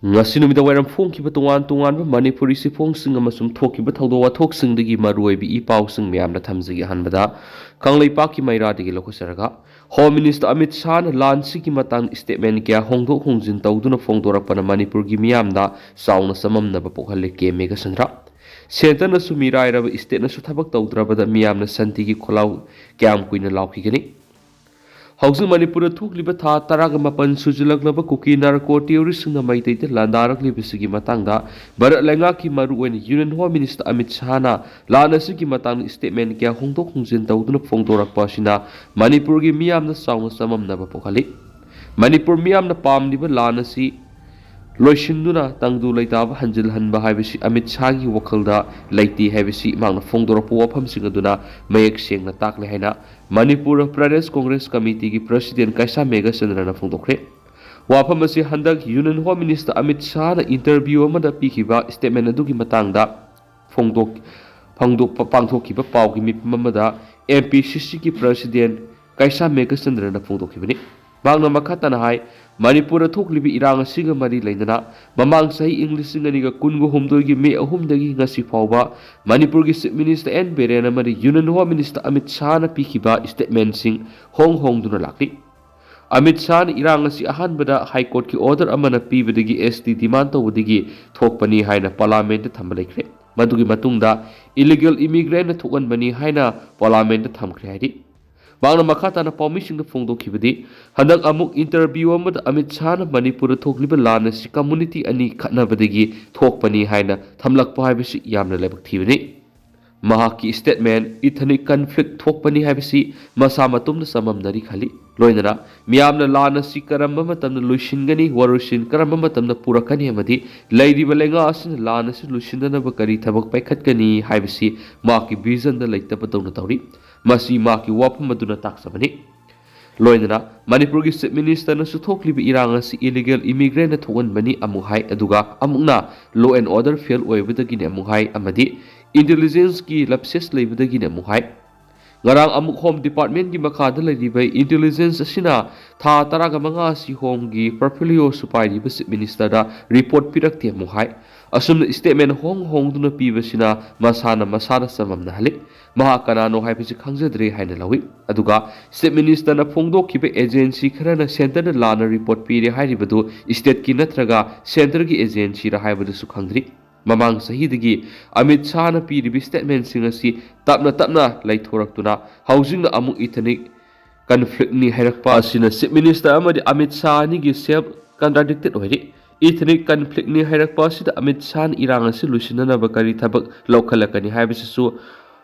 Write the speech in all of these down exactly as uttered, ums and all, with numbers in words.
ꯉꯁꯤ ꯅꯨꯃꯤꯗꯥꯡ ꯋꯥꯏꯔꯝ ꯐꯣꯡꯈꯤꯕ ꯇꯣꯉꯥꯟ ꯇꯣꯉꯥꯟꯕ ꯃꯅꯤꯄꯨꯔꯤ ꯆꯦꯐꯣꯡꯁꯤꯡ ꯑꯃꯁꯨꯡ ꯊꯣꯛꯈꯤꯕ ꯊꯧꯗꯣꯛ ꯋꯥꯊꯣꯛꯁꯤꯡꯗꯒꯤ ꯃꯔꯨꯑꯣꯏꯕ ꯏ ꯄꯥꯎꯁꯤꯡ ꯃꯌꯥꯝꯅ ꯊꯝꯖꯒꯦ꯫ ꯑꯍꯥꯟꯕꯗ ꯀꯪꯂꯩꯄꯥꯛꯀꯤ ꯃꯩꯔꯥꯗꯒꯤ ꯂꯧꯈꯠꯆꯔꯒ, ꯍꯣꯝ ꯃꯤꯅꯤꯁꯇꯔ ꯑꯃꯤꯠ ꯁꯥꯍꯅ ꯂꯥꯟꯁꯤꯒꯤ ꯃꯇꯥꯡꯗ ꯁ꯭ꯇꯦꯠꯃꯦꯟ ꯀꯌꯥ ꯍꯣꯡꯗꯣꯛ ꯍꯣꯡꯖꯤꯟ ꯇꯧꯗꯨꯅ ꯐꯣꯡꯗꯣꯔꯛꯄꯅ ꯃꯅꯤꯄꯨꯔꯒꯤ ꯃꯤꯌꯥꯝꯗ ꯆꯥꯎꯅ ꯆꯃꯝꯅꯕ ꯄꯣꯛꯍꯜꯂꯤ꯫ ꯀꯦ ꯃꯦꯘꯆꯟꯗ꯭ꯔ꯫ ꯁꯦꯟꯇꯔꯅꯁꯨ ꯃꯤꯔꯥꯏꯔꯕ, ꯁ꯭ꯇꯦꯠꯅꯁꯨ ꯊꯕꯛ ꯇꯧꯗ꯭ꯔꯕꯗ ꯃꯤꯌꯥꯝꯅ ꯁꯥꯟꯇꯤꯒꯤ ꯈꯣꯜꯂꯥꯎ ꯀꯌꯥꯝ ꯀꯨꯏꯅ ꯂꯥꯎꯈꯤꯒꯅꯤ? ꯍꯧꯖꯤꯛ ꯃꯅꯤꯄꯨꯔꯗ ꯊꯣꯛꯂꯤꯕ ꯊꯥ ꯇꯔꯥꯒ ꯃꯥꯄꯟ ꯁꯨꯖꯤꯜꯂꯛꯂꯕ ꯀꯨꯀꯤ ꯅꯥꯔꯀꯣ ꯇꯦꯔꯣꯔꯤꯁꯁꯤꯡꯅ ꯃꯩꯇꯩꯗ ꯂꯥꯟꯗꯥꯔꯛꯂꯤꯕꯁꯤꯒꯤ ꯃꯇꯥꯡꯗ ꯚꯥꯔꯠ ꯂꯩꯉꯥꯛꯀꯤ ꯃꯔꯨꯑꯣꯏꯅ ꯌꯨꯅꯤꯌꯟ ꯍꯣꯝ ꯃꯤꯅꯤꯁꯇꯔ ꯑꯃꯤꯠ ꯁꯥꯍꯅ ꯂꯥꯟ ꯑꯁꯤꯒꯤ ꯃꯇꯥꯡꯗ ꯁ꯭ꯇꯦꯠꯃꯦꯟ ꯀꯌꯥ ꯍꯣꯡꯗꯣꯛ ꯍꯣꯡꯖꯤꯟ ꯇꯧꯗꯨꯅ ꯐꯣꯡꯗꯣꯔꯛꯄ ꯑꯁꯤꯅ ꯃꯅꯤꯄꯨꯔꯒꯤ ꯃꯤꯌꯥꯝꯅ ꯆꯥꯎꯅ ꯆꯃꯝꯅꯕ ꯄꯣꯛꯍꯜꯂꯤ꯫ ꯃꯅꯤꯄꯨꯔ ꯃꯤꯌꯥꯝꯅ ꯄꯥꯝꯂꯤꯕ ꯂꯥꯟ ꯑꯁꯤ ꯂꯣꯏꯁꯤꯟꯗꯨꯅ ꯇꯪꯗꯨ ꯂꯩꯇꯥꯕ ꯍꯟꯖꯤꯜꯍꯟꯕ ꯍꯥꯏꯕꯁꯤ ꯑꯃꯤꯠ ꯁꯥꯍꯒꯤ ꯋꯥꯈꯜꯗ ꯂꯩꯇꯦ ꯍꯥꯏꯕꯁꯤ ꯃꯍꯥꯛꯅ ꯐꯣꯡꯗꯣꯔꯛꯄ ꯋꯥꯐꯝꯁꯤꯡ ꯑꯗꯨꯅ ꯃꯌꯦꯛ ꯁꯦꯡꯅ ꯇꯥꯛꯂꯦ ꯍꯥꯏꯅ ꯃꯅꯤꯄꯨꯔ ꯄ꯭ꯔꯗꯦꯁ ꯀꯣꯡꯒ꯭ꯔꯦꯁ ꯀꯃꯤꯇꯤꯒꯤ ꯄ꯭ꯔꯁꯤꯗꯦꯟ ꯀꯩꯁꯥꯝ ꯃꯦꯘꯆꯟꯗ꯭ꯔꯅ ꯐꯣꯡꯗꯣꯛꯈ꯭ꯔꯦ꯫ ꯋꯥꯐꯝ ꯑꯁꯤ ꯍꯟꯗꯛ ꯌꯨꯅꯤꯌꯟ ꯍꯣꯝ ꯃꯤꯅꯤꯁꯇꯔ ꯑꯃꯤꯠ ꯁꯥꯍꯅ ꯏꯟꯇꯔꯚ꯭ꯌꯨ ꯑꯃꯗ ꯄꯤꯈꯤꯕ ꯁ꯭ꯇꯦꯠꯃꯦꯟ ꯑꯗꯨꯒꯤ ꯃꯇꯥꯡꯗ ꯐꯣꯡꯗꯣꯛ-, ꯐꯣꯡꯗꯣꯛꯄ, ꯄꯥꯡꯊꯣꯛꯈꯤꯕ ꯄꯥꯎꯒꯤ ꯃꯤꯐꯝ ꯑꯃꯗ ꯑꯦꯝ ꯄꯤ ꯁꯤ ꯁꯤꯒꯤ ꯄ꯭ꯔꯁꯤꯗꯦꯟ ꯀꯩꯁꯥꯝ ꯃꯦꯘꯆꯟꯗ꯭ꯔꯅ ꯐꯣꯡꯗꯣꯛꯈꯤꯕꯅꯤ꯫ ꯃꯍꯥꯛꯅ ꯃꯈꯥ ꯇꯥꯅ ꯍꯥꯏ, ꯃꯅꯤꯄꯨꯔꯗ ꯊꯣꯛꯂꯤꯕ ꯏꯔꯥꯡ ꯑꯁꯤꯒ ꯃꯔꯤ ꯂꯩꯅꯅ ꯃꯃꯥꯡ ꯆꯍꯤ ꯏꯪ ꯂꯤꯁꯤꯡ ꯑꯅꯤꯒ ꯀꯨꯟꯒ ꯍꯨꯝꯗꯣꯏꯒꯤ ꯃꯦ ꯑꯍꯨꯝꯗꯒꯤ ꯉꯁꯤ ꯐꯥꯎꯕ ꯃꯅꯤꯄꯨꯔꯒꯤ ꯆꯤꯐ ꯃꯤꯅꯤꯁꯇꯔ ꯑꯦꯟ ꯕꯤꯔꯦꯟ ꯑꯃꯗꯤ ꯌꯨꯅꯤꯌꯟ ꯍꯣꯝ ꯃꯤꯅꯤꯁꯇꯔ ꯑꯃꯤꯠ ꯁꯥꯍꯅ ꯄꯤꯈꯤꯕ ꯁ꯭ꯇꯦꯠꯃꯦꯟꯁꯤꯡ ꯍꯣꯡ ꯍꯣꯡꯗꯨꯅ ꯂꯥꯛꯂꯤ꯫ ꯑꯃꯤꯠ ꯁꯥꯍꯅ ꯏꯔꯥꯡ ꯑꯁꯤ ꯑꯍꯥꯟꯕꯗ ꯍꯥꯏ ꯀꯣꯔꯠꯀꯤ ꯑꯣꯔꯗꯔ ꯑꯃꯅ ꯄꯤꯕꯗꯒꯤ ꯑꯦꯁ ꯇꯤ ꯗꯤꯃꯥꯟ ꯇꯧꯕꯗꯒꯤ ꯊꯣꯛꯄꯅꯤ ꯍꯥꯏꯅ ꯄꯥꯔꯂꯥꯃꯦꯟꯠꯇ ꯊꯝꯕ ꯂꯩꯈ꯭ꯔꯦ꯫ ꯃꯗꯨꯒꯤ ꯃꯇꯨꯡꯗ ꯏꯂꯤꯒꯦꯜ ꯏꯃꯤꯒ꯭ꯔꯦꯟꯠꯅ ꯊꯣꯛꯍꯟꯕꯅꯤ ꯍꯥꯏꯅ ꯄꯥꯔꯂꯥꯃꯦꯟꯠꯇ ꯊꯝꯈ꯭ꯔꯦ ꯍꯥꯏꯔꯤ꯫ ꯃꯍꯥꯛꯅ ꯃꯈꯥ ꯇꯥꯅ ꯄꯥꯎꯃꯤꯁꯤꯡꯗ ꯐꯣꯡꯗꯣꯛꯈꯤꯕꯗꯤ, ꯍꯟꯗꯛ ꯑꯃꯨꯛ ꯏꯟꯇꯔꯚ꯭ꯌꯨ ꯑꯃꯗ ꯑꯃꯤꯠ ꯁꯥꯍꯅ ꯃꯅꯤꯄꯨꯔꯗ ꯊꯣꯛꯂꯤꯕ ꯂꯥꯟ ꯑꯁꯤ ꯀꯝꯃꯨꯅꯤꯇꯤ ꯑꯅꯤ ꯈꯠꯅꯕꯗꯒꯤ ꯊꯣꯛꯄꯅꯤ ꯍꯥꯏꯅ ꯊꯝꯂꯛꯄ ꯍꯥꯏꯕꯁꯤ ꯌꯥꯝꯅ ꯂꯥꯏꯕꯛ ꯊꯤꯕꯅꯤ꯫ ꯃꯍꯥꯛꯀꯤ ꯁ꯭ꯇꯦꯠꯃꯦꯟ, ꯏꯊꯅꯤꯛ ꯀꯟꯐ꯭ꯂꯤꯛ ꯊꯣꯛꯄꯅꯤ ꯍꯥꯏꯕꯁꯤ ꯃꯁꯥ ꯃꯇꯣꯝꯇ ꯆꯃꯝꯅꯔꯤ ꯈꯜꯂꯤ꯫ ꯂꯣꯏꯅꯅ ꯃꯤꯌꯥꯝꯅ ꯂꯥꯟ ꯑꯁꯤ ꯀꯔꯝꯕ ꯃꯇꯝꯗ ꯂꯣꯏꯁꯤꯟꯒꯅꯤ, ꯋꯥꯔꯣꯏꯁꯤꯟ ꯀꯔꯝꯕ ꯃꯇꯝꯗ ꯄꯨꯔꯛꯀꯅꯤ ꯑꯃꯗꯤ ꯂꯩꯔꯤꯕ ꯂꯩꯉꯥꯛ ꯑꯁꯤꯅ ꯂꯥꯟ ꯑꯁꯤ ꯂꯣꯏꯁꯤꯟꯅꯅꯕ ꯀꯔꯤ ꯊꯕꯛ ꯄꯥꯏꯈꯠꯀꯅꯤ ꯍꯥꯏꯕꯁꯤ ꯃꯍꯥꯛꯀꯤ ꯚꯤꯖꯟꯗ ꯂꯩꯇꯕꯗꯧꯅ ꯇꯧꯔꯤ꯫ ꯃꯁꯤ ꯃꯍꯥꯛꯀꯤ ꯋꯥꯐꯝ ꯑꯗꯨꯅ ꯇꯥꯛꯆꯕꯅꯤ꯫ ꯂꯣꯏꯅꯅ ꯃꯅꯤꯄꯨꯔꯒꯤ ꯆꯤꯐ ꯃꯤꯅꯤꯁꯇꯔꯅꯁꯨ ꯊꯣꯛꯂꯤꯕ ꯏꯔꯥꯡ ꯑꯁꯤ ꯏꯂꯤꯒꯦꯜ ꯏꯃꯤꯒ꯭ꯔꯦꯟꯠꯅ ꯊꯣꯛꯍꯟꯕꯅꯤ ꯑꯃꯨꯛ ꯍꯥꯏ, ꯑꯗꯨꯒ ꯑꯃꯨꯛꯅ ꯂꯣ ꯑꯦꯟ ꯑꯣꯔꯗꯔ ꯐꯦꯜ ꯑꯣꯏꯕꯗꯒꯤꯅꯤ ꯑꯃꯨꯛ ꯍꯥꯏ, ꯑꯃꯗꯤ ꯏꯟꯇꯦꯂꯤꯖꯦꯟꯁꯀꯤ ꯂꯞꯁꯦꯁ ꯂꯩꯕꯗꯒꯤꯅꯤ ꯑꯃꯨꯛ ꯍꯥꯏ꯫ ꯉꯔꯥꯡ ꯑꯃꯨꯛ ꯍꯣꯝ ꯗꯤꯄꯥꯔꯠꯃꯦꯟꯒꯤ ꯃꯈꯥꯗ ꯂꯩꯔꯤꯕ ꯏꯟꯇꯦꯂꯤꯖꯦꯟꯁ ꯑꯁꯤꯅ ꯊꯥ ꯇꯔꯥꯒ ꯃꯉꯥ ꯑꯁꯤ ꯍꯣꯝꯒꯤ ꯄꯣꯔꯠꯐꯣꯂꯤꯑꯣꯁꯨ ꯄꯥꯏꯔꯤꯕ ꯆꯤꯐ ꯃꯤꯅꯤꯁꯇꯔꯗ ꯔꯤꯄꯣꯔꯠ ꯄꯤꯔꯛꯇꯦ ꯑꯃꯨꯛ ꯍꯥꯏ꯫ ꯑꯁꯨꯝꯅ ꯁ꯭ꯇꯦꯠꯃꯦꯟ ꯍꯣꯡ ꯍꯣꯡꯗꯨꯅ ꯄꯤꯕꯁꯤꯅ ꯃꯁꯥꯅ ꯃꯁꯥꯗ ꯆꯃꯝꯅꯍꯜꯂꯤ꯫ ꯃꯍꯥꯛ ꯀꯅꯥꯅꯣ ꯍꯥꯏꯕꯁꯤ ꯈꯪꯖꯗ꯭ꯔꯦ ꯍꯥꯏꯅ ꯂꯧꯏ꯫ ꯑꯗꯨꯒ ꯁ꯭ꯇꯦꯠ ꯃꯤꯅꯤꯁꯇꯔꯅ ꯐꯣꯡꯗꯣꯛꯈꯤꯕ ꯑꯦꯖꯦꯟꯁꯤ ꯈꯔꯅ ꯁꯦꯟꯇꯔꯗ ꯂꯥꯟꯅ ꯔꯤꯄꯣꯔꯠ ꯄꯤꯔꯦ ꯍꯥꯏꯔꯤꯕꯗꯨ ꯁ꯭ꯇꯦꯠꯀꯤ ꯅꯠꯇ꯭ꯔꯒ ꯁꯦꯟꯇꯔꯒꯤ ꯑꯦꯖꯦꯟꯁꯤꯔ ꯍꯥꯏꯕꯗꯨꯁꯨ ꯈꯪꯗ꯭ꯔꯤ꯫ ꯃꯃꯥꯡ ꯆꯍꯤꯗꯒꯤ ꯑꯃꯤꯠ ꯁꯥꯍꯅ ꯄꯤꯔꯤꯕ ꯁ꯭ꯇꯦꯠꯃꯦꯟꯁꯤꯡ ꯑꯁꯤ ꯇꯞꯅ ꯇꯞꯅ ꯂꯩꯊꯣꯔꯛꯇꯨꯅ ꯍꯧꯖꯤꯛꯅ ꯑꯃꯨꯛ ꯏꯊꯅꯤꯛ ꯀꯟꯐ꯭ꯂꯤꯛꯅꯤ ꯍꯥꯏꯔꯛꯄ ꯑꯁꯤꯅ ꯆꯤꯐ ꯃꯤꯅꯤꯁꯇꯔ ꯑꯃꯗꯤ ꯑꯃꯤꯠ ꯁꯥꯍ ꯑꯅꯤꯒꯤ ꯁꯦꯜꯐ ꯀꯟꯇ꯭ꯔꯥꯗꯤꯛꯇꯦꯠ ꯑꯣꯏꯔꯤ꯫ ꯏꯊꯅꯤꯛ ꯀꯟꯐ꯭ꯂꯤꯛꯅꯤ ꯍꯥꯏꯔꯛꯄ ꯑꯁꯤꯗ ꯑꯃꯤꯠ ꯁꯥꯍꯅ ꯏꯔꯥꯡ ꯑꯁꯤ ꯂꯣꯏꯁꯤꯟꯅꯅꯕ ꯀꯔꯤ ꯊꯕꯛ ꯂꯧꯈꯠꯂꯛꯀꯅꯤ ꯍꯥꯏꯕꯁꯤꯁꯨ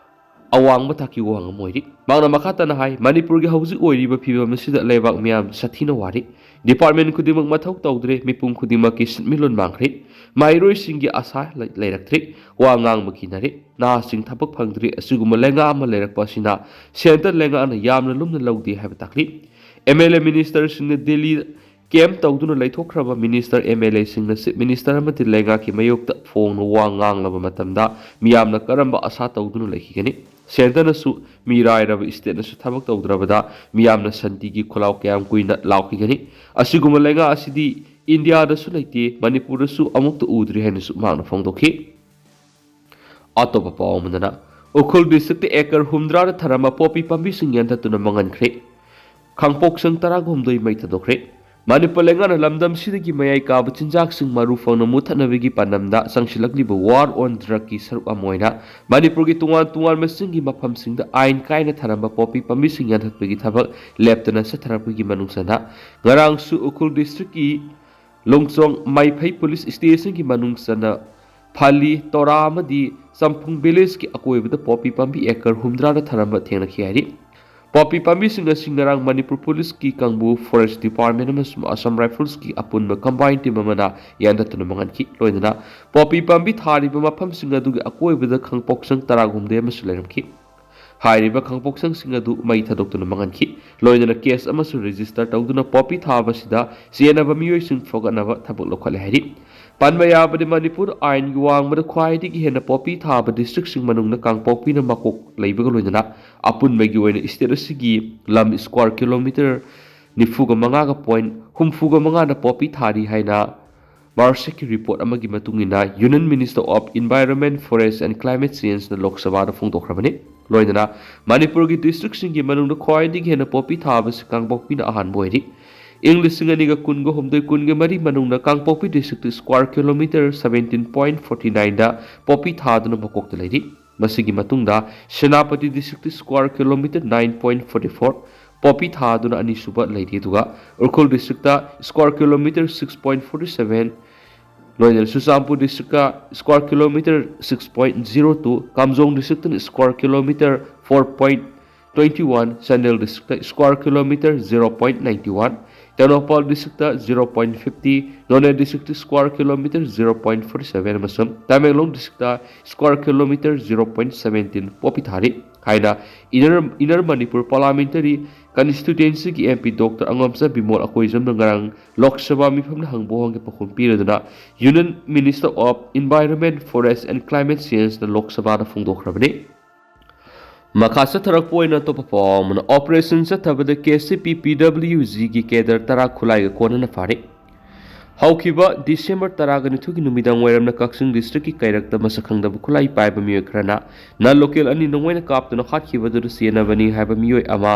ꯑꯋꯥꯡꯕ ꯊꯥꯛꯀꯤ ꯋꯥꯍꯪ ꯑꯃ ꯑꯣꯏꯔꯤ꯫ ꯃꯍꯥꯛꯅ ꯃꯈꯥ ꯇꯥꯅ ꯍꯥꯏ, ꯃꯅꯤꯄꯨꯔꯒꯤ ꯍꯧꯖꯤꯛ ꯑꯣꯏꯔꯤꯕ ꯐꯤꯕꯝ ꯑꯁꯤꯗ ꯂꯩꯕꯥꯛ ꯃꯤꯌꯥꯝ ꯁꯥꯊꯤꯅ ꯋꯥꯔꯤ꯫ ꯗꯤꯄꯥꯔꯠꯃꯦꯟ ꯈꯨꯗꯤꯡꯃꯛ ꯃꯊꯧ ꯇꯧꯗ꯭ꯔꯦ, ꯃꯤꯄꯨꯝ ꯈꯨꯗꯤꯡꯃꯛꯀꯤ ꯁꯤꯟꯃꯤꯠꯂꯣꯟ ꯃꯥꯡꯈ꯭ꯔꯦ꯫ ꯃꯍꯩꯔꯣꯏꯁꯤꯡꯒꯤ ꯑꯁꯥ ꯂꯩ-, ꯂꯩꯔꯛꯇ꯭ꯔꯦ꯫ ꯋꯥ ꯉꯥꯡꯕ ꯀꯤꯅꯔꯦ꯫ ꯅꯍꯥꯁꯤꯡ ꯊꯕꯛ ꯐꯪꯗ꯭ꯔꯦ꯫ ꯑꯁꯤꯒꯨꯝꯕ ꯂꯩꯉꯥꯛ ꯑꯃ ꯂꯩꯔꯛꯄ ꯑꯁꯤꯅ ꯁꯦꯟꯇꯔ ꯂꯩꯉꯥꯛꯅ ꯌꯥꯝꯅ ꯂꯨꯝꯅ ꯂꯧꯗꯦ ꯍꯥꯏꯕ ꯇꯥꯛꯂꯤ꯫ ꯑꯦꯝ ꯑꯦꯜ ꯑꯦ ꯃꯤꯅꯤꯁꯇꯔꯁꯤꯡꯅ ꯗꯦꯜꯂꯤ ꯀꯦꯝꯞ ꯇꯧꯗꯨꯅ ꯂꯩꯊꯣꯛꯈ꯭ꯔꯕ ꯃꯤꯅꯤꯁꯇꯔ, ꯑꯦꯝ ꯑꯦꯜ ꯑꯦꯁꯤꯡꯅ ꯆꯤꯐ ꯃꯤꯅꯤꯁꯇꯔ ꯑꯃꯗꯤ ꯂꯩꯉꯥꯛꯀꯤ ꯃꯥꯌꯣꯛꯇ ꯐꯣꯡꯅ ꯋꯥ ꯉꯥꯡꯂꯕ ꯃꯇꯝꯗ ꯃꯤꯌꯥꯝꯅ ꯀꯔꯝꯕ ꯑꯁꯥ ꯇꯧꯗꯨꯅ ꯂꯩꯈꯤꯒꯅꯤ? ꯁꯦꯟꯇꯔꯅꯁꯨ ꯃꯤꯔꯥꯏꯔꯕ ꯁ꯭ꯇꯦꯠꯅꯁꯨ ꯊꯕꯛ ꯇꯧꯗ꯭ꯔꯕꯗ ꯃꯤꯌꯥꯝꯅ ꯁꯥꯟꯇꯤꯒꯤ ꯈꯣꯜꯂꯥꯎ ꯀꯌꯥꯝ ꯀꯨꯏꯅ ꯂꯥꯎꯈꯤꯒꯅꯤ? ꯑꯁꯤꯒꯨꯝꯕ ꯂꯩꯉꯥꯛ ꯑꯁꯤꯗꯤ ꯏꯟꯗꯤꯌꯥꯗꯁꯨ ꯂꯩꯇꯦ, ꯃꯅꯤꯄꯨꯔꯗꯁꯨ ꯑꯃꯨꯛꯇ ꯎꯗ꯭ꯔꯤ ꯍꯥꯏꯅꯁꯨ ꯃꯍꯥꯛꯅ ꯐꯣꯡꯗꯣꯛꯈꯤ꯫ ꯑꯇꯣꯞꯄ ꯄꯥꯎ ꯑꯃꯗꯅ, ꯎꯈ꯭ꯔꯨꯜ ꯗꯤꯁꯇ꯭ꯔꯤꯛꯇ ꯑꯦꯀꯔ ꯍꯨꯝꯗ꯭ꯔꯥꯗ ꯊꯥꯔꯝꯕ ꯄꯣꯄꯤ ꯄꯥꯝꯕꯤꯁꯤꯡ ꯌꯥꯟꯊꯠꯇꯨꯅ ꯃꯥꯡꯍꯟꯈ꯭ꯔꯦ꯫ ꯈꯥꯡꯄꯣꯛꯁꯪ ꯇꯔꯥꯒ ꯍꯨꯝꯗꯣꯏ ꯃꯩ ꯊꯥꯗꯣꯛꯈ꯭ꯔꯦ꯫ ꯃꯅꯤꯄꯨꯔ ꯂꯩꯉꯥꯛꯅ ꯂꯝꯗꯝꯁꯤꯗꯒꯤ ꯃꯌꯥꯏ ꯀꯥꯕ ꯆꯤꯟꯖꯥꯛꯁꯤꯡ ꯃꯔꯨ ꯐꯪꯅ ꯃꯨꯠꯊꯠꯅꯕꯒꯤ ꯄꯥꯟꯗꯝꯗ ꯆꯪꯁꯤꯜꯂꯛꯂꯤꯕ ꯋꯥꯔ ꯑꯣꯟ ꯗ꯭ꯔꯒꯀꯤ ꯁꯔꯨꯛ ꯑꯃ ꯑꯣꯏꯅ ꯃꯅꯤꯄꯨꯔꯒꯤ ꯇꯣꯉꯥꯟ ꯇꯣꯉꯥꯟꯕꯁꯤꯡꯒꯤ ꯃꯐꯝꯁꯤꯡꯗ ꯑꯥꯏꯟ ꯀꯥꯏꯅ ꯊꯥꯔꯝꯕ ꯄꯣꯄꯤ ꯄꯥꯝꯕꯤꯁꯤꯡ ꯌꯥꯟꯊꯠꯄꯒꯤ ꯊꯕꯛ ꯂꯦꯞꯇꯅ ꯆꯠꯊꯔꯛꯄꯒꯤ ꯃꯅꯨꯡ ꯆꯟꯅ ꯉꯔꯥꯡꯁꯨ ꯎꯈ꯭ꯔꯨꯜ ꯗꯤꯁꯇ꯭ꯔꯤꯛꯀꯤ ꯂꯣꯡꯆꯣꯡ ꯃꯥꯏꯐꯩ ꯄꯨꯂꯤꯁ ꯁ꯭ꯇꯦꯁꯟꯒꯤ ꯃꯅꯨꯡ ꯆꯟꯅ ꯐꯥꯂꯤ, ꯇꯣꯔꯥ ꯑꯃꯗꯤ ꯆꯝꯐꯨꯡ ꯚꯤꯂꯦꯖꯀꯤ ꯑꯀꯣꯏꯕꯗ ꯄꯣꯄꯤ ꯄꯥꯝꯕꯤ ꯑꯦꯀꯔ ꯍꯨꯝꯗ꯭ꯔꯥꯗ ꯊꯥꯔꯝꯕ ꯊꯦꯡꯅꯈꯤ ꯍꯥꯏꯔꯤ꯫ ꯄꯣꯄꯤ ꯄꯥꯝꯕꯤꯁꯤꯡ ꯑꯁꯤ ꯉꯔꯥꯡ ꯃꯅꯤꯄꯨꯔ ꯄꯨꯂꯤꯁꯀꯤ ꯀꯥꯡꯕꯨ, ꯐꯣꯔꯦꯁ ꯗꯤꯄꯥꯔꯠꯃꯦꯟ ꯑꯃꯁꯨꯡ ꯑꯁꯥꯝ ꯔꯥꯏꯐꯜꯁꯀꯤ ꯑꯄꯨꯟꯕ ꯀꯝꯕꯥꯏꯟ ꯇꯤꯝ ꯑꯃꯅ ꯌꯥꯟꯊꯠꯇꯨꯅ ꯃꯥꯡꯍꯟꯈꯤ꯫ ꯂꯣꯏꯅꯅ ꯄꯣꯄꯤ ꯄꯥꯝꯕꯤ ꯊꯥꯔꯤꯕ ꯃꯐꯝꯁꯤꯡ ꯑꯗꯨꯒꯤ ꯑꯀꯣꯏꯕꯗ ꯈꯥꯡꯄꯣꯛꯁꯪ ꯇꯔꯥꯍꯨꯝꯗꯣꯏ ꯑꯃꯁꯨ ꯂꯩꯔꯝꯈꯤ꯫ ꯍꯥꯏꯔꯤꯕ ꯈꯥꯡꯄꯣꯛꯁꯪꯁꯤꯡ ꯑꯗꯨ ꯃꯩ ꯊꯥꯗꯣꯛꯇꯨꯅ ꯃꯥꯡꯍꯟꯈꯤ꯫ ꯂꯣꯏꯅꯅ ꯀꯦꯁ ꯑꯃꯁꯨ ꯔꯦꯖꯤꯁꯇꯔ ꯇꯧꯗꯨꯅ ꯄꯣꯄꯤ ꯊꯥꯕꯁꯤꯗ ꯆꯦꯟꯅꯕ ꯃꯤꯑꯣꯏꯁꯤꯡ ꯐꯒꯠꯅꯕ ꯊꯕꯛ ꯂꯧꯈꯠꯂꯦ ꯍꯥꯏꯔꯤ꯫ ꯄꯟꯕ ꯌꯥꯕꯗꯤ, ꯃꯅꯤꯄꯨꯔ ꯑꯥꯏꯟꯒꯤ ꯋꯥꯡꯃꯗ ꯈ꯭ꯋꯥꯏꯗꯒꯤ ꯍꯦꯟꯅ ꯄꯣꯄꯤ ꯊꯥꯕ ꯗꯤꯁꯇ꯭ꯔꯤꯛꯁꯤꯡ ꯃꯅꯨꯡꯗ ꯀꯥꯡꯄꯣꯛꯄꯤꯅ ꯃꯀꯣꯛ ꯂꯩꯕꯒ ꯂꯣꯏꯅꯅ ꯑꯄꯨꯟꯕꯒꯤ ꯑꯣꯏꯅ ꯁ꯭ꯇꯦꯠ ꯑꯁꯤꯒꯤ ꯂꯝ ꯁ꯭ꯀ꯭ꯋꯥꯔ ꯀꯤꯂꯣꯃꯤꯇꯔ ꯅꯤꯐꯨꯒ ꯃꯉꯥꯒ ꯄꯣꯏꯟ ꯍꯨꯝꯐꯨꯒ ꯃꯉꯥꯗ ꯄꯣꯄꯤ ꯊꯥꯔꯤ ꯍꯥꯏꯅ ꯃꯥꯔꯁꯀꯤ ꯔꯤꯄꯣꯔꯠ ꯑꯃꯒꯤ ꯃꯇꯨꯡ ꯏꯟꯅ Union Minister of Environment, Forest and Climate Change-ꯅ ꯂꯣꯛ ꯁꯚꯥꯗ ꯐꯣꯡꯗꯣꯛꯈ꯭ꯔꯕꯅꯤ꯫ ꯂꯣꯏꯅꯅ ꯃꯅꯤꯄꯨꯔꯒꯤ ꯗꯤꯁꯇ꯭ꯔꯤꯛꯁꯤꯡꯒꯤ ꯃꯅꯨꯡꯗ ꯈ꯭ꯋꯥꯏꯗꯒꯤ ꯍꯦꯟꯅ ꯄꯣꯄꯤ ꯊꯥꯕꯁꯤ ꯀꯥꯡꯄꯣꯛꯄꯤꯅ ꯑꯍꯥꯟꯕ ꯑꯣꯏꯔꯤ꯫ ꯏꯪ ꯂꯤꯁꯤꯡ ꯑꯅꯤꯒ ꯀꯨꯟꯒ ꯍꯨꯝꯗꯣꯏ ꯀꯨꯟꯒ ꯃꯔꯤ ꯃꯅꯨꯡꯗ Kangpokpi district square kilometre seventeen point forty nine-ꯗ ꯄꯣꯄꯤ ꯊꯥꯗꯨꯅ ꯃꯀꯣꯛꯇ ꯂꯩꯔꯤ꯫ ꯃꯁꯤꯒꯤ ꯃꯇꯨꯡꯗ Senapati district square kilometre nine point forty four ꯄꯣꯄꯤ ꯊꯥꯗꯨꯅ ꯑꯅꯤꯁꯨꯕ ꯂꯩꯔꯤ, ꯑꯗꯨꯒ Ukhrul district square kilometre six point forty seven, ꯂꯣꯏꯅꯅ Churachandpur district square kilometre six point zero two, Kamjong ꯗꯤꯁꯇ꯭ꯔꯤꯛꯇꯅ square kilometre four point twenty one, Chandel district square kilometre zero point ninety one, Tengnoupal district zero point fifty, ꯅꯣꯅꯦ district square kilometre zero point forty seven ꯑꯃꯁꯨꯡ Tamenglong district square kilometre zero point seventeen ꯄꯣꯄꯤ ꯊꯥꯔꯤ ꯍꯥꯏꯅ inner inner Manipur parliamentary ꯀꯟꯁꯇꯤꯇ꯭ꯌꯨꯑꯦꯟꯁꯤꯒꯤ M P Doctor Angomcha Bimol ꯑꯀꯣꯏꯖꯝꯅ ꯉꯔꯥꯡ ꯂꯣꯛ ꯁꯚꯥ ꯃꯤꯐꯝꯅ ꯍꯪꯕ ꯋꯥꯍꯪꯒꯤ ꯄꯥꯎꯈꯨꯝ ꯄꯤꯔꯗꯨꯅ Union Minister of Environment, Forest and Climate Change-ꯅ ꯂꯣꯛ ꯁꯚꯥꯗ ꯐꯣꯡꯗꯣꯛꯈ꯭ꯔꯕꯅꯤ꯫ ꯃꯈꯥ ꯆꯠꯊꯔꯛꯄ ꯑꯣꯏꯅ ꯑꯇꯣꯞꯄ ꯄꯥꯎ ꯑꯃꯅ, ꯑꯣꯄꯔꯦꯁꯟ ꯆꯠꯊꯕꯗ K C P P W G-ꯒꯤ ꯀꯦꯗꯔ ꯇꯔꯥ ꯈꯨꯠꯂꯥꯏꯒ ꯀꯣꯟꯅꯅ ꯐꯥꯔꯤ꯫ ꯍꯧꯈꯤꯕ ꯗꯤꯁꯦꯝꯕꯔ ꯇꯔꯥꯒ ꯅꯤꯊꯣꯏꯒꯤ ꯅꯨꯃꯤꯗꯥꯡ ꯋꯥꯏꯔꯝꯗ ꯀꯛꯆꯤꯡ ꯗꯤꯁꯇ꯭ꯔꯤꯛꯀꯤ ꯀꯩꯔꯛꯇ ꯃꯁꯛ ꯈꯪꯗꯕ ꯈꯨꯠꯂꯥꯏ ꯄꯥꯏꯕ ꯃꯤꯑꯣꯏ ꯈꯔꯅ ꯅꯟ ꯂꯣꯀꯦꯜ ꯑꯅꯤ ꯅꯣꯡꯃꯩꯅ ꯀꯥꯞꯇꯨꯅ ꯍꯥꯠꯈꯤꯕꯗꯨꯗ ꯆꯦꯟꯅꯕꯅꯤ ꯍꯥꯏꯕ ꯃꯤꯑꯣꯏ ꯑꯃ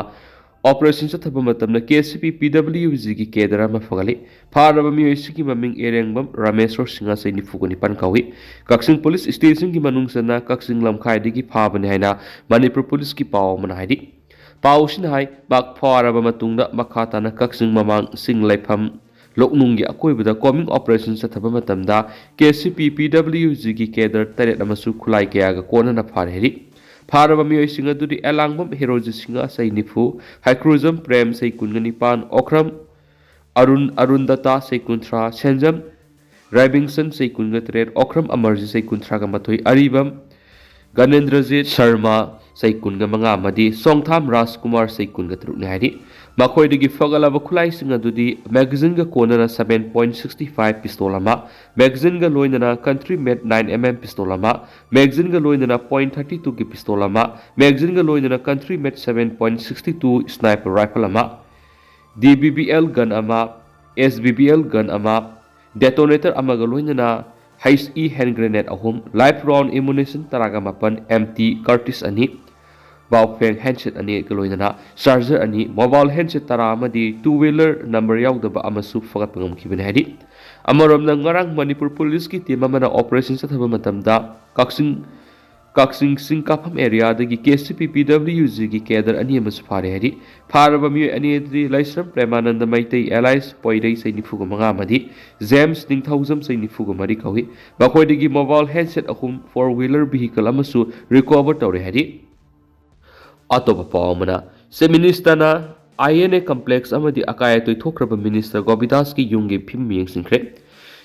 ꯑꯣꯄꯔꯦꯁꯟ ꯆꯠꯊꯕ ꯃꯇꯝꯗ K C P P W G-ꯒꯤ ꯀꯦꯗꯔ ꯑꯃ ꯐꯒꯠꯂꯤ꯫ ꯐꯥꯔꯕ ꯃꯤꯑꯣꯏꯁꯤꯒꯤ ꯃꯃꯤꯡ ꯑꯦꯔꯦꯡꯕꯝ ꯔꯥꯃꯦꯁꯣꯔ ꯁꯤꯡꯍ, ꯆꯍꯤ ꯅꯤꯐꯨꯒ ꯅꯤꯄꯥꯟ ꯀꯧꯏ꯫ ꯀꯛꯆꯤꯡ ꯄꯨꯂꯤꯁ ꯁ꯭ꯇꯦꯁꯟꯒꯤ ꯃꯅꯨꯡ ꯆꯟꯅ ꯀꯛꯆꯤꯡ ꯂꯝꯈꯥꯏꯗꯒꯤ ꯐꯥꯕꯅꯤ ꯍꯥꯏꯅ ꯃꯅꯤꯄꯨꯔ ꯄꯨꯂꯤꯁꯀꯤ ꯄꯥꯎ ꯑꯃꯅ ꯍꯥꯏꯔꯤ꯫ ꯄꯥꯎꯁꯤꯅ ꯍꯥꯏ, ꯃꯍꯥꯛ ꯐꯥꯔꯕ ꯃꯇꯨꯡꯗ ꯃꯈꯥ ꯇꯥꯅ ꯀꯛꯆꯤꯡ ꯃꯃꯥꯡ ꯆꯤꯡ ꯂꯩꯐꯝ ꯂꯣꯛꯅꯨꯡꯒꯤ ꯑꯀꯣꯏꯕꯗ ꯀꯣꯝꯕꯤꯡ ꯑꯣꯄꯔꯦꯁꯟ ꯆꯠꯊꯕ ꯃꯇꯝꯗ K C P P W G-ꯒꯤ ꯀꯦꯗꯔ ꯇꯔꯦꯠ ꯑꯃꯁꯨ ꯈꯨꯠꯂꯥꯏ ꯀꯌꯥꯒ ꯀꯣꯟꯅꯅ ꯐꯥꯔꯦ ꯍꯥꯏꯔꯤ꯫ ꯐꯥꯔꯕ ꯃꯤꯑꯣꯏꯁꯤꯡ ꯑꯗꯨꯗꯤ ꯑꯦꯂꯥꯡꯕꯝ ꯍꯦꯔꯣꯖꯤꯠ ꯁꯤꯡꯍ, ꯆꯍꯤ ꯅꯤꯐꯨ, ꯍꯩꯀ꯭ꯔꯨꯖꯝ ꯄ꯭ꯔꯦꯝ, ꯆꯍꯤ ꯀꯨꯟꯒ ꯅꯤꯄꯥꯟ, ꯑꯣꯈ꯭ꯔꯝ ꯑꯔꯨꯟ ꯑꯔꯨꯟꯗꯇꯥ, ꯆꯍꯤ ꯀꯨꯟꯊ꯭ꯔꯥ, ꯁꯦꯟꯖꯝ ꯔꯥꯏꯕꯤꯡꯁꯟ, ꯆꯍꯤ ꯀꯨꯟꯒ ꯇꯔꯦꯠ, ꯑꯣꯈ꯭ꯔꯝ ꯑꯃꯔꯖꯤꯠ, ꯆꯍꯤ ꯀꯨꯟꯊ꯭ꯔꯥꯒ ꯃꯥꯊꯣꯏ, ꯑꯔꯤꯕꯝ ꯒꯅꯦꯟꯗ꯭ꯔꯖꯤꯠ ꯁꯔꯃ, ꯆꯩ ꯀꯨꯟꯒ ꯃꯉꯥ ꯑꯃꯗꯤ ꯁꯣꯡꯊꯥꯝ ꯔꯥꯖꯀꯨꯃꯥꯔ ꯆꯩ ꯀꯨꯟꯒ ꯇꯔꯨꯛꯅꯤ ꯍꯥꯏꯔꯤ꯫ ꯃꯈꯣꯏꯗꯒꯤ ꯐꯒꯠꯂꯕ ꯈꯨꯠꯂꯥꯏꯁꯤꯡ ꯑꯗꯨꯗꯤ magazineꯒ ꯀꯣꯟꯅꯅ seven point six five pistol ꯑꯃ, magazineꯒ ꯂꯣꯏꯅꯅ country made nine mm pistol ꯑꯃ, magazineꯒ ꯂꯣꯏꯅꯅ point thirty twoꯒꯤ pistol ꯑꯃ, magazineꯒ ꯂꯣꯏꯅꯅ country made seven point sixty two sniper rifle ꯑꯃ, D B B L gun ꯑꯃ, S B B L gun ꯑꯃ, detonator ꯑꯃꯒ ꯂꯣꯏꯅꯅ H E hand grenade ꯑꯍꯨꯝ, live round ammunition ꯇꯔꯥꯒ ꯃꯥꯄꯟ, empty cartridge ꯑꯅꯤ, Baofeng handset ꯑꯅꯤꯒ ꯂꯣꯏꯅꯅ charger ꯑꯅꯤ, mobile handset ꯇꯔꯥ ꯑꯃꯗꯤ two wheeler number ꯌꯥꯎꯗꯕ ꯑꯃꯁꯨ ꯐꯒꯠꯄ ꯉꯝꯈꯤꯕꯅꯤ ꯍꯥꯏꯔꯤ꯫ ꯑꯃꯔꯣꯝꯗ ꯉꯔꯥꯡ ꯃꯅꯤꯄꯨꯔ ꯄꯨꯂꯤꯁꯀꯤ team ꯑꯃꯅ operation ꯆꯠꯊꯕ ꯃꯇꯝꯗ ꯀꯛꯆꯤꯡ ꯀꯛꯆꯤꯡ ꯆꯤꯡ ꯀꯥꯐꯝ areaꯗꯒꯤ K C P P W Gꯒꯤ cadre ꯑꯅꯤ ꯑꯃꯁꯨ ꯐꯥꯔꯦ ꯍꯥꯏꯔꯤ꯫ ꯐꯥꯔꯕ ꯃꯤꯑꯣꯏ ꯑꯅꯤ ꯑꯗꯨꯗꯤ ꯂꯥꯏꯁ꯭ꯔꯝ ꯄ꯭ꯔꯦꯃꯥꯅꯟꯗ ꯃꯩꯇꯩ alias ꯄꯣꯏꯔꯩ ꯆꯍꯤ ꯅꯤꯐꯨꯒ ꯃꯉꯥ ꯑꯃꯗꯤ ꯖꯦꯝꯁ ꯅꯤꯡꯊꯧꯖꯝ ꯆꯍꯤ ꯅꯤꯐꯨꯒ ꯃꯔꯤ ꯀꯧꯏ꯫ ꯃꯈꯣꯏꯗꯒꯤ mobile handset ꯑꯍꯨꯝ, four wheeler vehicle ꯑꯃꯁꯨ recover ꯇꯧꯔꯦ ꯍꯥꯏꯔꯤ꯫ ꯑꯇꯣꯞꯄ ꯄꯥꯎ ꯑꯃꯅ, Chief Ministerꯅ I N A complex ꯑꯃꯗꯤ ꯑꯀꯥꯏ ꯑꯇꯣꯏ ꯊꯣꯛꯈ꯭ꯔꯕ Minister ꯒꯣꯕꯤꯗꯥꯁꯀꯤ ꯌꯨꯝꯒꯤ ꯐꯤꯕꯝ ꯌꯦꯡꯁꯤꯟꯈ꯭ꯔꯦ꯫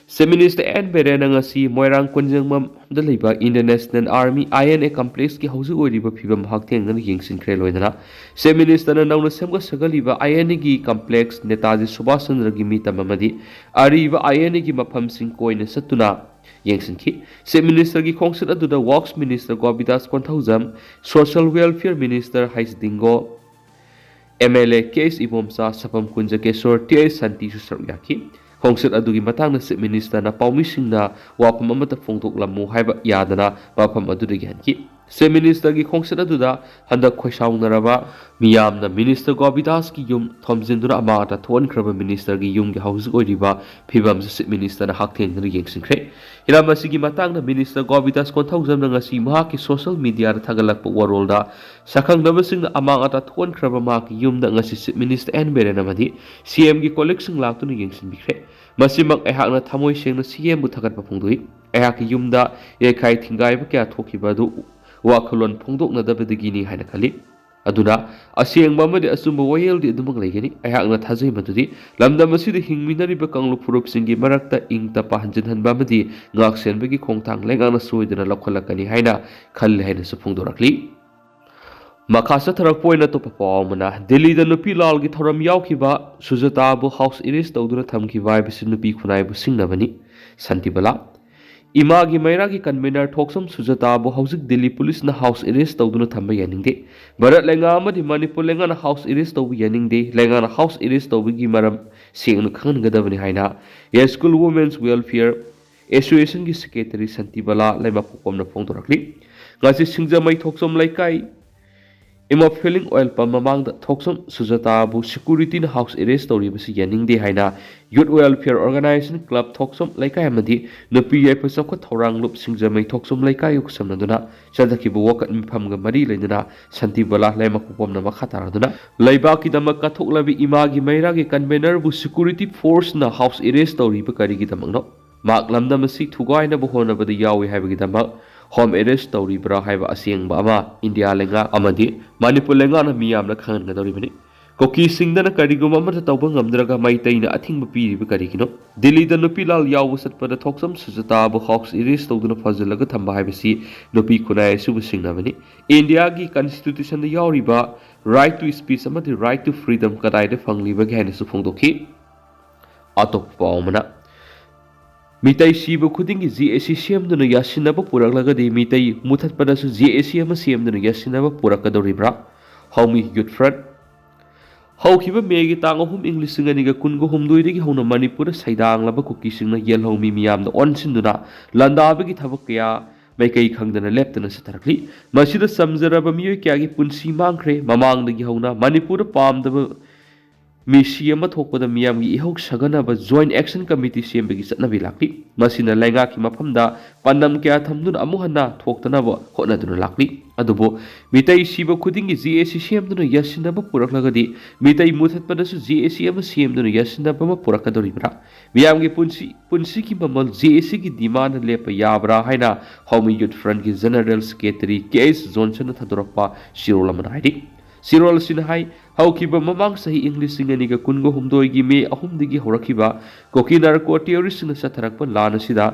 Chief Minister N ꯕꯤꯔꯦꯟꯅ ꯉꯁꯤ ꯃꯣꯏꯔꯥꯡ ꯀꯣꯟꯖꯦꯡꯕꯝꯗ ꯂꯩꯕ Indian National Army I N A complexꯀꯤ ꯍꯧꯖꯤꯛ ꯑꯣꯏꯔꯤꯕ ꯐꯤꯕꯝ ꯍꯛꯊꯦꯡꯅꯅ ꯌꯦꯡꯁꯤꯟꯈ꯭ꯔꯦ꯫ ꯂꯣꯏꯅꯅ Chief Ministerꯅ ꯅꯧꯅ ꯁꯦꯝꯒꯠ ꯁꯥꯒꯠꯂꯤꯕ I N Aꯒꯤ complex, Netaji Subhash ꯆꯟꯗ꯭ꯔꯒꯤ ꯃꯤꯇꯝ ꯑꯃꯗꯤ ꯑꯔꯤꯕ I N Aꯒꯤ ꯃꯐꯝꯁꯤꯡ ꯀꯣꯏꯅ ꯆꯠꯇꯨꯅ ꯌꯦꯡꯁꯤꯟꯈꯤ꯫ Chief Ministerꯒꯤ ꯈꯣꯡꯆꯠ ꯑꯗꯨꯗ Works Minister ꯒꯣꯕꯤꯗꯥꯁ Konthoujam, Social Welfare Minister H Dingo, M L A K H Ibomcha, ꯁꯄꯝ ꯀꯨꯟꯖꯀꯦꯁꯣꯔ, T H ꯁꯥꯟꯇꯤꯁꯨ ꯁꯔꯨꯛ ꯌꯥꯈꯤ꯫ ꯈꯣꯡꯆꯠ ꯑꯗꯨꯒꯤ ꯃꯇꯥꯡꯗ Chief Ministerꯅ ꯄꯥꯎꯃꯤꯁꯤꯡꯅ ꯋꯥꯐꯝ ꯑꯃꯠꯇ ꯐꯣꯡꯗꯣꯛꯂꯝꯃꯨ ꯍꯥꯏꯕ ꯌꯥꯗꯅ ꯃꯐꯝ ꯑꯗꯨꯗꯒꯤ ꯍꯟꯈꯤ꯫ Chief Ministerꯒꯤ ꯈꯣꯡꯆꯠ ꯑꯗꯨꯗ ꯍꯟꯗꯛ ꯈꯣꯏꯁꯥꯎꯅꯔꯕ ꯃꯤꯌꯥꯝꯅ Minister ꯒꯣꯕꯤꯗꯥꯁꯀꯤ ꯌꯨꯝ ꯊꯣꯝꯖꯤꯟꯗꯨꯅ ꯑꯃꯥꯡ ꯑꯇꯥ ꯊꯣꯛꯍꯟꯈ꯭ꯔꯕ Ministerꯒꯤ ꯌꯨꯝꯒꯤ ꯍꯧꯖꯤꯛ ꯑꯣꯏꯔꯤꯕ ꯐꯤꯕꯝꯁꯤ Chief Ministerꯅ ꯍꯛꯊꯦꯡꯅꯅ ꯌꯦꯡꯁꯤꯟꯈ꯭ꯔꯦ꯫ ꯍꯤꯔꯝ ꯑꯁꯤꯒꯤ ꯃꯇꯥꯡꯗ Minister ꯒꯣꯕꯤꯗꯥꯁ ꯀꯣꯟꯊꯧꯖꯝꯅ ꯉꯁꯤ ꯃꯍꯥꯛꯀꯤ social mediaꯗ ꯊꯥꯒꯠꯂꯛꯄ ꯋꯥꯔꯣꯜꯗ, ꯁꯛꯈꯪꯅꯕꯁꯤꯡꯅ ꯑꯃꯥꯡ ꯑꯇꯥ ꯊꯣꯛꯍꯟꯈ꯭ꯔꯕ ꯃꯍꯥꯛꯀꯤ ꯌꯨꯝꯗ ꯉꯁꯤ Chief Minister N ꯕꯤꯔꯦꯟ ꯑꯃꯗꯤ C Mꯒꯤ colleagueꯁꯤꯡ ꯂꯥꯛꯇꯨꯅ ꯌꯦꯡꯁꯤꯟꯕꯤꯈ꯭ꯔꯦ꯫ ꯃꯁꯤꯃꯛ ꯑꯩꯍꯥꯛꯅ ꯊꯃꯣꯏ ꯁꯦꯡꯅ C Mꯕꯨ ꯊꯥꯒꯠꯄ ꯐꯣꯡꯗꯣꯛꯏ꯫ ꯑꯩꯍꯥꯛꯀꯤ ꯌꯨꯝꯗ ꯌꯩꯈꯥꯏ ꯊꯤꯡꯒꯥꯏꯕ ꯀꯌꯥ ꯊꯣꯛꯈꯤꯕ ꯑꯗꯨ ꯋꯥꯈꯜꯂꯣꯟ ꯐꯣꯡꯗꯣꯛꯅꯗꯕꯗꯒꯤꯅꯤ ꯍꯥꯏꯅ ꯈꯜꯂꯤ꯫ ꯑꯗꯨꯅ ꯑꯁꯦꯡꯕ ꯑꯃꯗꯤ ꯑꯆꯨꯝꯕ ꯋꯥꯌꯦꯜꯗꯤ ꯑꯗꯨꯃꯛ ꯂꯩꯒꯅꯤ꯫ ꯑꯩꯍꯥꯛꯅ ꯊꯥꯖꯩ ꯃꯗꯨꯗꯤ ꯂꯝꯗꯝ ꯑꯁꯤꯗ ꯍꯤꯡꯃꯤꯟꯅꯔꯤꯕ ꯀꯥꯡꯂꯨꯞ ꯐꯨꯔꯨꯞꯁꯤꯡꯒꯤ ꯃꯔꯛꯇ ꯏꯪ ꯇꯞꯄ ꯍꯟꯖꯤꯟꯍꯟꯕ ꯑꯃꯗꯤ ꯉꯥꯛꯁꯦꯟꯕꯒꯤ ꯈꯣꯡꯊꯥꯡ ꯂꯩꯉꯥꯛꯅ ꯁꯣꯏꯗꯅ ꯂꯧꯈꯠꯂꯛꯀꯅꯤ ꯍꯥꯏꯅ ꯈꯜꯂꯤ ꯍꯥꯏꯅꯁꯨ ꯐꯣꯡꯗꯣꯔꯛꯂꯤ꯫ ꯃꯈꯥ ꯆꯠꯊꯔꯛꯄ ꯑꯣꯏꯅ ꯑꯇꯣꯞꯄ ꯄꯥꯎ ꯑꯃꯅ, ꯗꯤꯜꯂꯤꯗ ꯅꯨꯄꯤ ꯂꯥꯜꯒꯤ ꯊꯧꯔꯝ ꯌꯥꯎꯈꯤꯕ ꯁꯨꯖꯥꯇꯥꯕꯨ ꯍꯥꯎꯁ ꯑꯦꯔꯦꯁ ꯇꯧꯗꯨꯅ ꯊꯝꯈꯤꯕ ꯍꯥꯏꯕꯁꯤ ꯅꯨꯄꯤ ꯈꯨꯟꯅꯥꯏꯕꯨ ꯁꯤꯡꯅꯕꯅꯤ꯫ ꯁꯥꯟꯇꯤꯕꯂꯥ, ꯏꯃꯥꯒꯤ ꯃꯩꯔꯥꯒꯤ ꯀꯟꯚꯦꯅꯔ ꯊꯣꯛꯆꯝ ꯁꯨꯖꯥꯇꯥꯕꯨ ꯍꯧꯖꯤꯛ ꯗꯤꯜꯂꯤ ꯄꯨꯂꯤꯁꯅ ꯍꯥꯎꯁ ꯑꯦꯔꯦꯁ ꯇꯧꯗꯨꯅ ꯊꯝꯕ ꯌꯥꯅꯤꯡꯗꯦ꯫ ꯚꯥꯔꯠ ꯂꯩꯉꯥꯛ ꯑꯃꯗꯤ ꯃꯅꯤꯄꯨꯔ ꯂꯩꯉꯥꯛꯅ ꯍꯥꯎꯁ ꯑꯦꯔꯦꯁ ꯇꯧꯕ ꯌꯥꯅꯤꯡꯗꯦ꯫ ꯂꯩꯉꯥꯛꯅ ꯍꯥꯎꯁ ꯑꯦꯔꯦꯁ ꯇꯧꯕꯒꯤ ꯃꯔꯝ ꯁꯦꯡꯅ ꯈꯪꯍꯟꯒꯗꯕꯅꯤ ꯍꯥꯏꯅ ꯌꯥꯏꯁ꯭ꯀꯨꯜ ꯋꯨꯃꯦꯟꯁ ꯋꯦꯜꯐꯤꯌꯔ ꯑꯦꯁꯣꯁꯤꯌꯦꯁꯟꯒꯤ ꯁꯦꯀ꯭ꯔꯦꯇꯔꯤ ꯁꯥꯟꯇꯤꯕꯂꯥ ꯂꯩꯃꯥꯈꯣꯛꯄꯝꯅ ꯐꯣꯡꯗꯣꯔꯛꯂꯤ꯫ ꯉꯁꯤ ꯁꯤꯡꯖꯃꯩ ꯊꯣꯛꯆꯝ ꯂꯩꯀꯥꯏ ꯏꯃꯥ ꯐꯤꯂꯤꯡ ꯑꯣꯏꯜ ꯄꯝ ꯃꯃꯥꯡꯗ ꯊꯣꯛꯆꯝ ꯁꯨꯖꯥꯇꯥꯕꯨ ꯁꯦꯀ꯭ꯌꯨꯔꯤꯇꯤꯅ ꯍꯥꯎꯁ ꯑꯦꯔꯦꯁ ꯇꯧꯔꯤꯕꯁꯤ ꯌꯥꯅꯤꯡꯗꯦ ꯍꯥꯏꯅ ꯌꯨꯠ ꯋꯦꯜꯐꯤꯌꯔ ꯑꯣꯔꯒꯅꯥꯏꯖꯦꯁꯟ ꯀ꯭ꯂꯕ ꯊꯣꯛꯆꯝ ꯂꯩꯀꯥꯏ ꯑꯃꯗꯤ ꯅꯨꯄꯤ ꯌꯥꯏꯐ ꯆꯥꯎꯈꯠ ꯊꯧꯔꯥꯡ ꯂꯨꯞ ꯁꯤꯡꯖꯃꯩ ꯊꯣꯛꯆꯝ ꯂꯩꯀꯥꯏꯒ ꯈꯨꯠꯁꯝꯅꯗꯨꯅ ꯆꯠꯊꯈꯤꯕ ꯋꯥꯀꯠ ꯃꯤꯐꯝꯒ ꯃꯔꯤ ꯂꯩꯅꯅ ꯁꯥꯟꯇꯤꯕꯂꯥ ꯂꯩꯃꯥꯈꯣꯛꯄꯝꯅ ꯃꯈꯥ ꯇꯥꯔꯗꯨꯅ ꯂꯩꯕꯥꯛꯀꯤꯗꯃꯛ ꯀꯠꯊꯣꯛꯂꯕꯤ ꯏꯃꯥꯒꯤ ꯃꯩꯔꯥꯒꯤ ꯀꯟꯚꯦꯅꯔꯕꯨ ꯁꯦꯀ꯭ꯌꯨꯔꯤꯇꯤ ꯐꯣꯔꯁꯅ ꯍꯥꯎꯁ ꯑꯦꯔꯦꯁ ꯇꯧꯔꯤꯕ ꯀꯔꯤꯒꯤꯗꯃꯛꯅꯣ? ꯃꯍꯥꯛ ꯂꯝꯗꯝ ꯑꯁꯤ ꯊꯨꯒꯥꯏꯅꯕ ꯍꯣꯠꯅꯕꯗ ꯌꯥꯎꯏ ꯍꯥꯏꯕꯒꯤꯗꯃꯛ ꯍꯣꯝ ꯑꯦꯔꯦꯁ ꯇꯧꯔꯤꯕ꯭ꯔꯥ ꯍꯥꯏꯕ ꯑꯁꯦꯡꯕ ꯑꯃ ꯏꯟꯗꯤꯌꯥ ꯂꯩꯉꯥꯛ ꯑꯃꯗꯤ ꯃꯅꯤꯄꯨꯔ ꯂꯩꯉꯥꯛꯅ ꯃꯤꯌꯥꯝꯅ ꯈꯪꯍꯟꯒꯗꯧꯔꯤꯕꯅꯤ꯫ ꯀꯨꯀꯤꯁꯤꯡꯗꯅ ꯀꯔꯤꯒꯨꯝꯕ ꯑꯃꯠꯇ ꯇꯧꯕ ꯉꯝꯗ꯭ꯔꯒ ꯃꯩꯇꯩꯅ ꯑꯊꯤꯡꯕ ꯄꯤꯔꯤꯕ ꯀꯔꯤꯒꯤꯅꯣ? ꯗꯤꯜꯂꯤꯗ ꯅꯨꯄꯤ ꯂꯥꯜ ꯌꯥꯎꯕ ꯆꯠꯄꯗ ꯊꯣꯛꯆꯝ ꯁꯨꯖꯥꯇꯥꯕꯨ ꯍꯥꯎꯁ ꯑꯦꯔꯦꯁ ꯇꯧꯗꯨꯅ ꯐꯥꯖꯤꯜꯂꯒ ꯊꯝꯕ ꯍꯥꯏꯕꯁꯤ ꯅꯨꯄꯤ ꯈꯨꯟꯅꯥꯏ ꯑꯁꯤꯕꯨ ꯁꯤꯡꯅꯕꯅꯤ꯫ ꯏꯟꯗꯤꯌꯥꯒꯤ ꯀꯟꯁꯇꯤꯇ꯭ꯌꯨꯁꯟꯗ ꯌꯥꯎꯔꯤꯕ ꯔꯥꯏꯠ ꯇꯨ ꯁ꯭ꯄꯤꯆ ꯑꯃꯗꯤ ꯔꯥꯏꯠ ꯇꯨ ꯐ꯭ꯔꯤꯗꯝ ꯀꯗꯥꯏꯗ ꯐꯪꯂꯤꯕꯒꯦ ꯍꯥꯏꯅꯁꯨ ꯐꯣꯡꯗꯣꯛꯈꯤ꯫ ꯑꯇꯣꯞꯄ ꯄꯥꯎ ꯑꯃꯅ, ꯃꯤꯇꯩ ꯁꯤꯕ ꯈꯨꯗꯤꯡꯒꯤ ꯖꯦ ꯑꯦ ꯁꯤ ꯁꯦꯝꯗꯨꯅ ꯌꯥꯁꯤꯟꯅꯕ ꯄꯨꯔꯛꯂꯒꯗꯤ ꯃꯤꯇꯩ ꯃꯨꯊꯠꯄꯗꯁꯨ ꯖꯦ ꯑꯦ ꯁꯤ ꯑꯃ ꯁꯦꯝꯗꯨꯅ ꯌꯥꯁꯤꯟꯅꯕ ꯄꯨꯔꯛꯀꯗꯧꯔꯤꯕ꯭ꯔꯥ? ꯍꯧꯃꯤ ꯌꯨꯠ ꯐ꯭ꯔꯟꯠ꯫ ꯍꯧꯈꯤꯕ ꯃꯦꯒꯤ ꯇꯥꯡ ꯑꯍꯨꯝ, ꯏꯪ ꯂꯤꯁꯤꯡ ꯑꯅꯤꯒ ꯀꯨꯟꯒ ꯍꯨꯝꯗꯣꯏꯗꯒꯤ ꯍꯧꯅ ꯃꯅꯤꯄꯨꯔꯗ ꯁꯩꯗꯥꯡꯂꯕ ꯀꯨꯀꯤꯁꯤꯡꯅ ꯌꯦꯜꯍꯧꯃꯤ ꯃꯤꯌꯥꯝꯗ ꯑꯣꯟꯁꯤꯟꯗꯨꯅ ꯂꯥꯟꯗꯥꯕꯒꯤ ꯊꯕꯛ ꯀꯌꯥ ꯃꯥꯏꯀꯩ ꯈꯪꯗꯅ ꯂꯦꯞꯇꯅ ꯆꯠꯊꯔꯛꯂꯤ꯫ ꯃꯁꯤꯗ ꯆꯝꯖꯔꯕ ꯃꯤꯑꯣꯏ ꯀꯌꯥꯒꯤ ꯄꯨꯟꯁꯤ ꯃꯥꯡꯈ꯭ꯔꯦ꯫ ꯃꯃꯥꯡꯗꯒꯤ ꯍꯧꯅ ꯃꯅꯤꯄꯨꯔꯗ ꯄꯥꯝꯗꯕ ꯃꯤꯁꯤ ꯑꯃ ꯊꯣꯛꯄꯗ ꯃꯤꯌꯥꯝꯒꯤ ꯏꯍꯧ ꯁꯥꯒꯠꯅꯕ ꯖꯣꯏꯟꯠ ꯑꯦꯛꯁꯟ ꯀꯃꯤꯇꯤ ꯁꯦꯝꯕꯒꯤ ꯆꯠꯅꯕꯤ ꯂꯥꯛꯂꯤ꯫ ꯃꯁꯤꯅ ꯂꯩꯉꯥꯛꯀꯤ ꯃꯐꯝꯗ ꯄꯥꯟꯗꯝ ꯀꯌꯥ ꯊꯝꯗꯨꯅ ꯑꯃꯨꯛ ꯍꯟꯅ ꯊꯣꯛꯇꯅꯕ ꯍꯣꯠꯅꯗꯨꯅ ꯂꯥꯛꯂꯤ꯫ ꯑꯗꯨꯕꯨ ꯃꯤꯇꯩ ꯁꯤꯕ ꯈꯨꯗꯤꯡꯒꯤ ꯖꯦ ꯑꯦ ꯁꯤ ꯁꯦꯝꯗꯨꯅ ꯌꯥꯁꯤꯟꯅꯕ ꯄꯨꯔꯛꯂꯒꯗꯤ ꯃꯤꯇꯩ ꯃꯨꯊꯠꯄꯗꯁꯨ ꯖꯦ ꯑꯦ ꯁꯤ ꯑꯃ ꯁꯦꯝꯗꯨꯅ ꯌꯥꯁꯤꯟꯅꯕ ꯑꯃ ꯄꯨꯔꯛꯀꯗꯧꯔꯤꯕ꯭ꯔꯥ? ꯃꯤꯌꯥꯝꯒꯤ ꯄꯨꯟꯁꯤ, ꯄꯨꯟꯁꯤꯒꯤ ꯃꯃꯜ ꯖꯦ ꯑꯦ ꯁꯤꯒꯤ ꯗꯤꯃꯥꯟꯗ ꯂꯦꯞꯄ ꯌꯥꯕ꯭ꯔꯥ ꯍꯥꯏꯅ ꯍꯧꯃꯤ ꯌꯨꯠ ꯐ꯭ꯔꯟꯠꯀꯤ ꯖꯦꯅꯔꯦꯜ ꯁꯦꯀ꯭ꯔꯦꯇꯔꯤ ꯀꯦ ꯑꯩꯆ ꯖꯣꯟꯁꯟꯅ ꯊꯥꯗꯣꯔꯛꯄ ꯆꯦꯔꯣꯜ ꯑꯃꯅ ꯍꯥꯏꯔꯤ꯫ ꯆꯦꯔꯣꯜ ꯑꯁꯤꯅ ꯍꯥꯏ, ꯍꯧꯈꯤꯕ ꯃꯃꯥꯡ ꯆꯍꯤ ꯏꯪ ꯂꯤꯁꯤꯡ ꯑꯅꯤꯒ ꯀꯨꯟꯒ ꯍꯨꯝꯗꯣꯏꯒꯤ ꯃꯦ ꯑꯍꯨꯝꯗꯒꯤ ꯍꯧꯔꯛꯈꯤꯕ ꯀꯨꯀꯤ ꯅꯥꯔꯀꯣ ꯇꯦꯔꯣꯔꯤꯁꯁꯤꯡꯅ ꯆꯠꯊꯔꯛꯄ ꯂꯥꯟ ꯑꯁꯤꯗ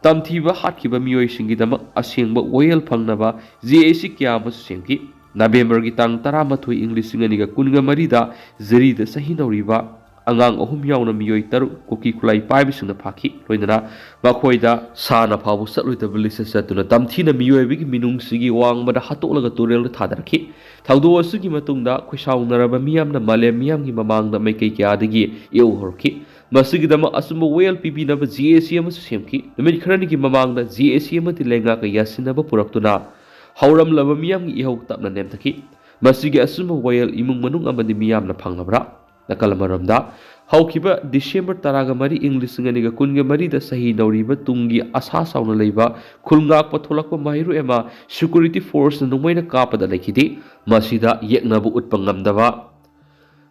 ꯇꯝꯊꯤꯕ ꯍꯥꯠꯈꯤꯕ ꯃꯤꯑꯣꯏꯁꯤꯡꯒꯤꯗꯃꯛ ꯑꯁꯦꯡꯕ ꯋꯥꯌꯦꯜ ꯐꯪꯅꯕ ꯖꯦ ꯑꯦ ꯁꯤ ꯀꯌꯥ ꯑꯃꯁꯨ ꯁꯦꯝꯈꯤ꯫ ꯅꯕꯦꯝꯕꯔꯒꯤ ꯇꯥꯡ ꯇꯔꯥꯃꯥꯊꯣꯏ, ꯏꯪ ꯂꯤꯁꯤꯡ ꯑꯅꯤꯒ ꯀꯨꯟꯒ ꯃꯔꯤꯗ ꯖꯤꯔꯤꯗ ꯆꯍꯤ ꯅꯧꯔꯤꯕ ꯑꯉꯥꯡ ꯑꯍꯨꯝ ꯌꯥꯎꯅ ꯃꯤꯑꯣꯏ ꯇꯔꯨꯛ ꯀꯨꯀꯤ ꯈꯨꯠꯂꯥꯏ ꯄꯥꯏꯕꯁꯤꯡꯅ ꯐꯥꯈꯤ꯫ ꯂꯣꯏꯅꯅ ꯃꯈꯣꯏꯗ ꯁꯥꯟꯅ ꯐꯥꯎꯕ ꯆꯠꯂꯣꯏꯗꯕ ꯂꯤꯁꯇ ꯆꯠꯇꯨꯅ ꯇꯝꯊꯤꯅ ꯃꯤꯑꯣꯏꯕꯒꯤ ꯃꯤꯅꯨꯡꯁꯤꯒꯤ ꯋꯥꯡꯃꯗ ꯍꯥꯠꯇꯣꯛꯂꯒ ꯇꯨꯔꯦꯜꯗ ꯊꯥꯗꯔꯛꯈꯤ꯫ ꯊꯧꯗꯣꯛ ꯑꯁꯤꯒꯤ ꯃꯇꯨꯡꯗ ꯈꯣꯏꯁꯥꯎꯅꯔꯕ ꯃꯤꯌꯥꯝꯅ ꯃꯥꯂꯦꯝ ꯃꯤꯌꯥꯝꯒꯤ ꯃꯃꯥꯡꯗ ꯃꯥꯏꯀꯩ ꯀꯌꯥꯗꯒꯤ ꯏꯍꯧ ꯍꯧꯔꯛꯈꯤ꯫ ꯃꯁꯤꯒꯤꯗꯃꯛ ꯑꯆꯨꯝꯕ ꯋꯥꯌꯦꯜ ꯄꯤꯕꯤꯅꯕ ꯖꯤ ꯑꯦ ꯁꯤ ꯑꯃꯁꯨ ꯁꯦꯝꯈꯤ꯫ ꯅꯨꯃꯤꯠ ꯈꯔꯅꯤꯒꯤ ꯃꯃꯥꯡꯗ ꯖꯤ ꯑꯦ ꯁꯤ ꯑꯃꯗꯤ ꯂꯩꯉꯥꯛꯀ ꯌꯥꯁꯤꯟꯅꯕ ꯄꯨꯔꯛꯇꯨꯅ ꯍꯧꯔꯝꯂꯕ ꯃꯤꯌꯥꯝꯒꯤ ꯏꯍꯧ ꯇꯞꯅ ꯅꯦꯝꯊꯈꯤ꯫ ꯃꯁꯤꯒꯤ ꯑꯆꯨꯝꯕ ꯋꯥꯌꯦꯜ ꯏꯃꯨꯡ ꯃꯅꯨꯡ ꯑꯃꯗꯤ ꯃꯤꯌꯥꯝꯅ ꯐꯪꯂꯕ꯭ꯔꯥ? ꯅꯥꯀꯜ ꯑꯃꯔꯣꯝꯗ, ꯍꯧꯈꯤꯕ ꯗꯤꯁꯦꯝꯕꯔ ꯇꯔꯥꯒ ꯃꯔꯤ, ꯏꯪ ꯂꯤꯁꯤꯡ ꯑꯅꯤꯒ ꯀꯨꯟꯒ ꯃꯔꯤꯗ ꯆꯍꯤ ꯅꯧꯔꯤꯕ ꯇꯨꯡꯒꯤ ꯑꯁꯥ ꯆꯥꯎꯅ ꯂꯩꯕ ꯈꯨꯜ ꯉꯥꯛꯄ ꯊꯣꯛꯂꯛꯄ ꯃꯍꯩꯔꯣꯏ ꯑꯃ ꯁꯦꯀ꯭ꯌꯨꯔꯤꯇꯤ ꯐꯣꯔꯁꯅ ꯅꯣꯡꯃꯩꯅ ꯀꯥꯞꯄꯗ ꯂꯩꯈꯤꯗꯦ꯫ ꯃꯁꯤꯗ ꯌꯦꯛꯅꯕ ꯎꯠꯄ ꯉꯝꯗꯕ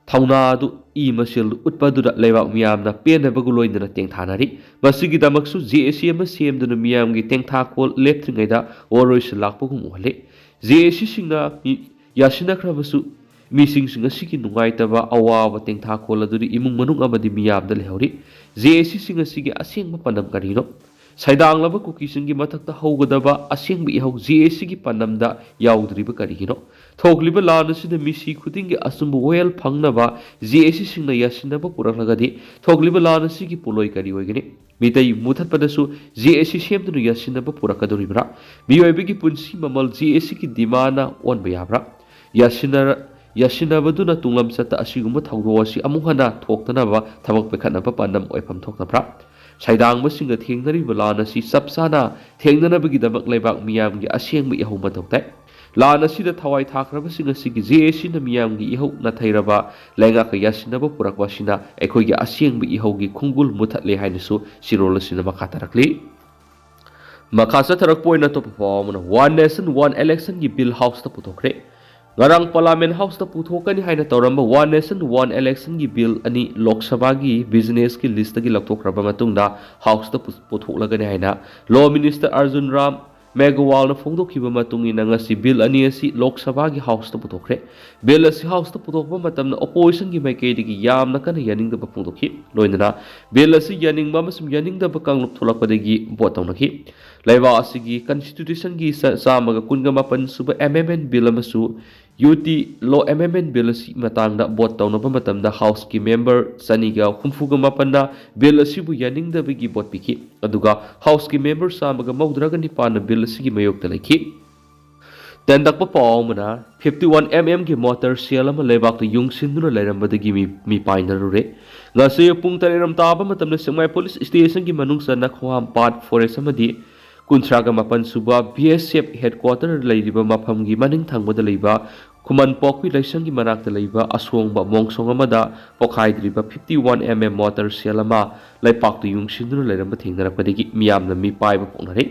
ꯊꯧꯅꯥ ꯑꯗꯨ ꯏ ꯃꯁꯦꯜꯗꯨ ꯎꯠꯄꯗꯨꯗ ꯂꯩꯕꯥꯛ ꯃꯤꯌꯥꯝꯅ ꯄꯦꯟꯗꯕꯒ ꯂꯣꯏꯅꯅ ꯇꯦꯡꯊꯥꯅꯔꯤ꯫ ꯃꯁꯤꯒꯤꯗꯃꯛꯁꯨ ꯖꯦ ꯑꯦ ꯁꯤ ꯑꯃ ꯁꯦꯝꯗꯨꯅ ꯃꯤꯌꯥꯝꯒꯤ ꯇꯦꯡꯊꯥꯈꯣꯜ ꯂꯦꯞꯇ꯭ꯔꯤꯉꯩꯗ ꯋꯥꯔꯣꯏꯁꯤꯟ ꯂꯥꯛꯄꯒꯨꯝ ꯎꯍꯜꯂꯤ꯫ ꯖꯦ ꯑꯦ ꯁꯤꯁꯤꯡꯅ ꯃꯤ-, ꯌꯥꯁꯤꯟꯅꯈ꯭ꯔꯕꯁꯨ, ꯃꯤꯁꯤꯡꯁꯤꯡ ꯑꯁꯤꯒꯤ ꯅꯨꯡꯉꯥꯏꯇꯕ, ꯑꯋꯥꯕ, ꯇꯦꯡꯊꯥꯈꯣꯜ ꯑꯗꯨꯗꯤ ꯏꯃꯨꯡ ꯃꯅꯨꯡ ꯑꯃꯗꯤ ꯃꯤꯌꯥꯝꯗ ꯂꯩꯍꯧꯔꯤ꯫ ꯖꯦ ꯑꯦ ꯁꯤꯁꯤꯡ ꯑꯁꯤꯒꯤ ꯑꯁꯦꯡꯕ ꯄꯥꯟꯗꯝ ꯀꯔꯤꯅꯣ? ꯁꯩꯗꯥꯡꯂꯕ ꯀꯨꯀꯤꯁꯤꯡꯒꯤ ꯃꯊꯛꯇ ꯍꯧꯒꯗꯕ ꯑꯁꯦꯡꯕ ꯏꯍꯧ ꯖꯦ ꯑꯦ ꯁꯤꯒꯤ ꯄꯥꯟꯗꯝꯗ ꯌꯥꯎꯗ꯭ꯔꯤꯕ ꯀꯔꯤꯒꯤꯅꯣ? ꯊꯣꯛꯂꯤꯕ ꯂꯥꯟ ꯑꯁꯤꯗ ꯃꯤꯁꯤ ꯈꯨꯗꯤꯡꯒꯤ ꯑꯆꯨꯝꯕ ꯋꯥꯌꯦꯜ ꯐꯪꯅꯕ ꯖꯦ ꯑꯦ ꯁꯤꯁꯤꯡꯅ ꯌꯥꯁꯤꯟꯅꯕ ꯄꯨꯔꯛꯂꯒꯗꯤ, ꯊꯣꯛꯂꯤꯕ ꯂꯥꯟ ꯑꯁꯤꯒꯤ ꯄꯣꯠꯂꯣꯏ ꯀꯔꯤ ꯑꯣꯏꯒꯅꯤ? ꯃꯤꯇꯩ ꯃꯨꯊꯠꯄꯗꯁꯨ ꯖꯦ ꯑꯦ ꯁꯤ ꯁꯦꯝꯗꯨꯅ ꯌꯥꯁꯤꯟꯅꯕ ꯄꯨꯔꯛꯀꯗꯧꯔꯤꯕ꯭ꯔꯥ? ꯃꯤꯑꯣꯏꯕꯒꯤ ꯄꯨꯟꯁꯤ ꯃꯃꯜ ꯖꯦ ꯑꯦ ꯁꯤꯒꯤ ꯗꯤꯃꯥꯟꯅ ꯑꯣꯟꯕ ꯌꯥꯕ꯭ꯔꯥ? ꯌꯥꯁꯤꯟꯅꯔ-, ꯌꯥꯁꯤꯟꯅꯕꯗꯨꯅ ꯇꯨꯡꯂꯝꯆꯠꯇ ꯑꯁꯤꯒꯨꯝꯕ ꯊꯧꯗꯣꯛ ꯑꯁꯤ ꯑꯃꯨꯛ ꯍꯟꯅ ꯊꯣꯛꯇꯅꯕ ꯊꯕꯛ ꯄꯥꯏꯈꯠꯅꯕ ꯄꯥꯟꯗꯝ ꯑꯣꯏꯐꯝ ꯊꯣꯛꯇꯕ꯭ꯔꯥ? ꯁꯩꯗꯥꯡꯕꯁꯤꯡꯒ ꯊꯦꯡꯅꯔꯤꯕ ꯂꯥꯟ ꯑꯁꯤ ꯆꯞ ꯆꯥꯅ ꯊꯦꯡꯅꯅꯕꯒꯤꯗꯃꯛ ꯂꯩꯕꯥꯛ ꯃꯤꯌꯥꯝꯒꯤ ꯑꯁꯦꯡꯕ ꯏꯍꯧ ꯃꯊꯧ ꯇꯥꯏ꯫ ꯂꯥꯟ ꯑꯁꯤꯗ ꯊꯋꯥꯏ ꯊꯥꯈ꯭ꯔꯕꯁꯤꯡ ꯑꯁꯤꯒꯤ ꯖꯦ ꯑꯦ ꯁꯤꯅ ꯃꯤꯌꯥꯝꯒꯤ ꯏꯍꯧ ꯅꯥꯊꯩꯔꯕ ꯂꯩꯉꯥꯛꯀ ꯌꯥꯁꯤꯟꯅꯕ ꯄꯨꯔꯛꯄ ꯑꯁꯤꯅ ꯑꯩꯈꯣꯏꯒꯤ ꯑꯁꯦꯡꯕ ꯏꯍꯧꯒꯤ ꯈꯣꯡꯒꯨꯜ ꯃꯨꯊꯠꯂꯦ ꯍꯥꯏꯅꯁꯨ ꯆꯦꯔꯣꯜ ꯑꯁꯤꯅ ꯃꯈꯥ ꯇꯥꯔꯛꯂꯤ꯫ ꯃꯈꯥ ꯆꯠꯊꯔꯛꯄ ꯑꯣꯏꯅ ꯑꯇꯣꯞꯄ ꯄꯥꯎ ꯑꯃꯅ, One Nation One Election ꯒꯤ ꯕꯤꯜ ꯍꯥꯎꯁꯇ ꯄꯨꯊꯣꯛꯈ꯭ꯔꯦ꯫ ꯉꯔꯥꯡ ꯄꯥꯔꯂꯥꯃꯦꯟ ꯍꯥꯎꯁꯇ ꯄꯨꯊꯣꯛꯀꯅꯤ ꯍꯥꯏꯅ ꯇꯧꯔꯝꯕ One Nation One Election ꯒꯤ ꯕꯤꯜ ꯑꯅꯤ ꯂꯣꯛ ꯁꯚꯥꯒꯤ ꯕꯤꯖꯤꯅꯦꯁꯀꯤ ꯂꯤꯁꯇꯒꯤ ꯂꯧꯊꯣꯛꯈ꯭ꯔꯕ ꯃꯇꯨꯡꯗ ꯍꯥꯎꯁꯇ ꯄꯨ-, ꯄꯨꯊꯣꯛꯂꯒꯅꯤ ꯍꯥꯏꯅ ꯂꯣ ꯃꯤꯅꯤꯁꯇꯔ ꯑꯔꯖꯨꯟ ꯔꯥꯝ ꯃꯦꯘꯋꯥꯜꯅ ꯐꯣꯡꯗꯣꯛꯈꯤꯕ ꯃꯇꯨꯡ ꯏꯟꯅ, ꯉꯁꯤ ꯕꯤꯜ ꯑꯅꯤ ꯑꯁꯤ ꯂꯣꯛ ꯁꯚꯥꯒꯤ ꯍꯥꯎꯁꯇ ꯄꯨꯊꯣꯛꯈ꯭ꯔꯦ꯫ ꯕꯤꯜ ꯑꯁꯤ ꯍꯥꯎꯁꯇ ꯄꯨꯊꯣꯛꯄ ꯃꯇꯝꯗ ꯑꯣꯄꯣꯖꯤꯁꯟꯒꯤ ꯃꯥꯏꯀꯩꯗꯒꯤ ꯌꯥꯝꯅ ꯀꯟꯅ ꯌꯥꯅꯤꯡꯗꯕ ꯐꯣꯡꯗꯣꯛꯈꯤ꯫ ꯂꯣꯏꯅꯅ ꯕꯤꯜ ꯑꯁꯤ ꯌꯥꯅꯤꯡꯕ ꯑꯃꯁꯨꯡ ꯌꯥꯅꯤꯡꯗꯕ ꯀꯥꯡꯂꯨꯞ ꯊꯣꯛꯂꯛꯄꯗꯒꯤ ꯚꯣꯠ ꯇꯧꯅꯈꯤ꯫ ꯂꯩꯕꯥꯛ ꯑꯁꯤꯒꯤ ꯀꯟꯁꯇꯤꯇ꯭ꯌꯨꯁꯟꯒꯤ ꯆ-, ꯆꯥꯝꯃꯒ ꯀꯨꯟꯒ ꯃꯥꯄꯟ ꯁꯨꯕ ꯑꯦꯃꯦꯟꯃꯦꯟ ꯕꯤꯜ ꯑꯃꯁꯨ ꯌꯨ ꯇꯤ ꯂꯣ ꯑꯦꯃꯦꯟꯃꯦꯟ ꯕꯤꯜ ꯑꯁꯤ ꯃꯇꯥꯡꯗ ꯚꯣꯠ ꯇꯧꯅꯕ ꯃꯇꯝꯗ ꯍꯥꯎꯁꯀꯤ ꯃꯦꯝꯕꯔ ꯆꯅꯤꯒ ꯍꯨꯝꯐꯨꯒ ꯃꯥꯄꯟꯅ ꯕꯤꯜ ꯑꯁꯤꯕꯨ ꯌꯥꯅꯤꯡꯗꯕꯒꯤ ꯚꯣꯠ ꯄꯤꯈꯤ꯫ ꯑꯗꯨꯒ ꯍꯥꯎꯁꯀꯤ ꯃꯦꯝꯕꯔ ꯆꯥꯝꯃꯒ ꯃꯧꯗ꯭ꯔꯥꯒ ꯅꯤꯄꯥꯟꯅ ꯕꯤꯜ ꯑꯁꯤꯒꯤ ꯃꯥꯌꯣꯛꯇ ꯂꯩꯈꯤ꯫ ꯇꯦꯟꯇꯛꯄ ꯄꯥꯎ ꯑꯃꯅ, fifty one mm ꯒꯤ ꯃꯣꯇꯔ ꯁꯦꯜ ꯑꯃ ꯂꯩꯕꯥꯛꯇ ꯌꯨꯡꯁꯤꯟꯗꯨꯅ ꯂꯩꯔꯝꯕꯗꯒꯤ ꯃꯤ, ꯃꯤ ꯄꯥꯏꯅꯔꯨꯔꯦ꯫ ꯉꯁꯤ ꯄꯨꯡ ꯇꯔꯦꯠ ꯔꯣꯝ ꯇꯥꯕ ꯃꯇꯝꯗ ꯁꯦꯛꯃꯥꯏ ꯄꯨꯂꯤꯁ ꯁ꯭ꯇꯦꯁꯟꯒꯤ ꯃꯅꯨꯡ ꯆꯟꯅ ꯈꯣꯡꯍꯥꯝꯄꯥꯠ ꯐꯣꯔꯦꯁ ꯑꯃꯗꯤ ꯀꯨꯟꯊ꯭ꯔꯥꯒ ꯃꯥꯄꯟ ꯁꯨꯕ ꯕꯤ ꯑꯦꯁ ꯑꯦꯐ ꯍꯦꯗꯀ꯭ꯋꯥꯇꯔ ꯂꯩꯔꯤꯕ ꯃꯐꯝꯒꯤ ꯃꯅꯤꯡ ꯊꯪꯕꯗ ꯂꯩꯕ ꯈꯨꯃꯟ ꯄꯣꯛꯄꯤ ꯂꯥꯏꯁꯪꯒꯤ ꯃꯅꯥꯛꯇ ꯂꯩꯕ ꯑꯁꯣꯡꯕ ꯃꯣꯡꯁꯣꯡ ꯑꯃꯗ ꯄꯣꯈꯥꯏꯗ꯭ꯔꯤꯕ fifty one mm ꯃꯣꯇꯔ ꯁꯦꯜ ꯑꯃ ꯂꯩꯄꯥꯛꯇ ꯌꯨꯡꯁꯤꯟꯗꯨꯅ ꯂꯩꯔꯝꯕ ꯊꯦꯡꯅꯔꯛꯄꯗꯒꯤ ꯃꯤꯌꯥꯝꯅ ꯃꯤꯄꯥꯏꯕ ꯄꯣꯛꯅꯔꯦ꯫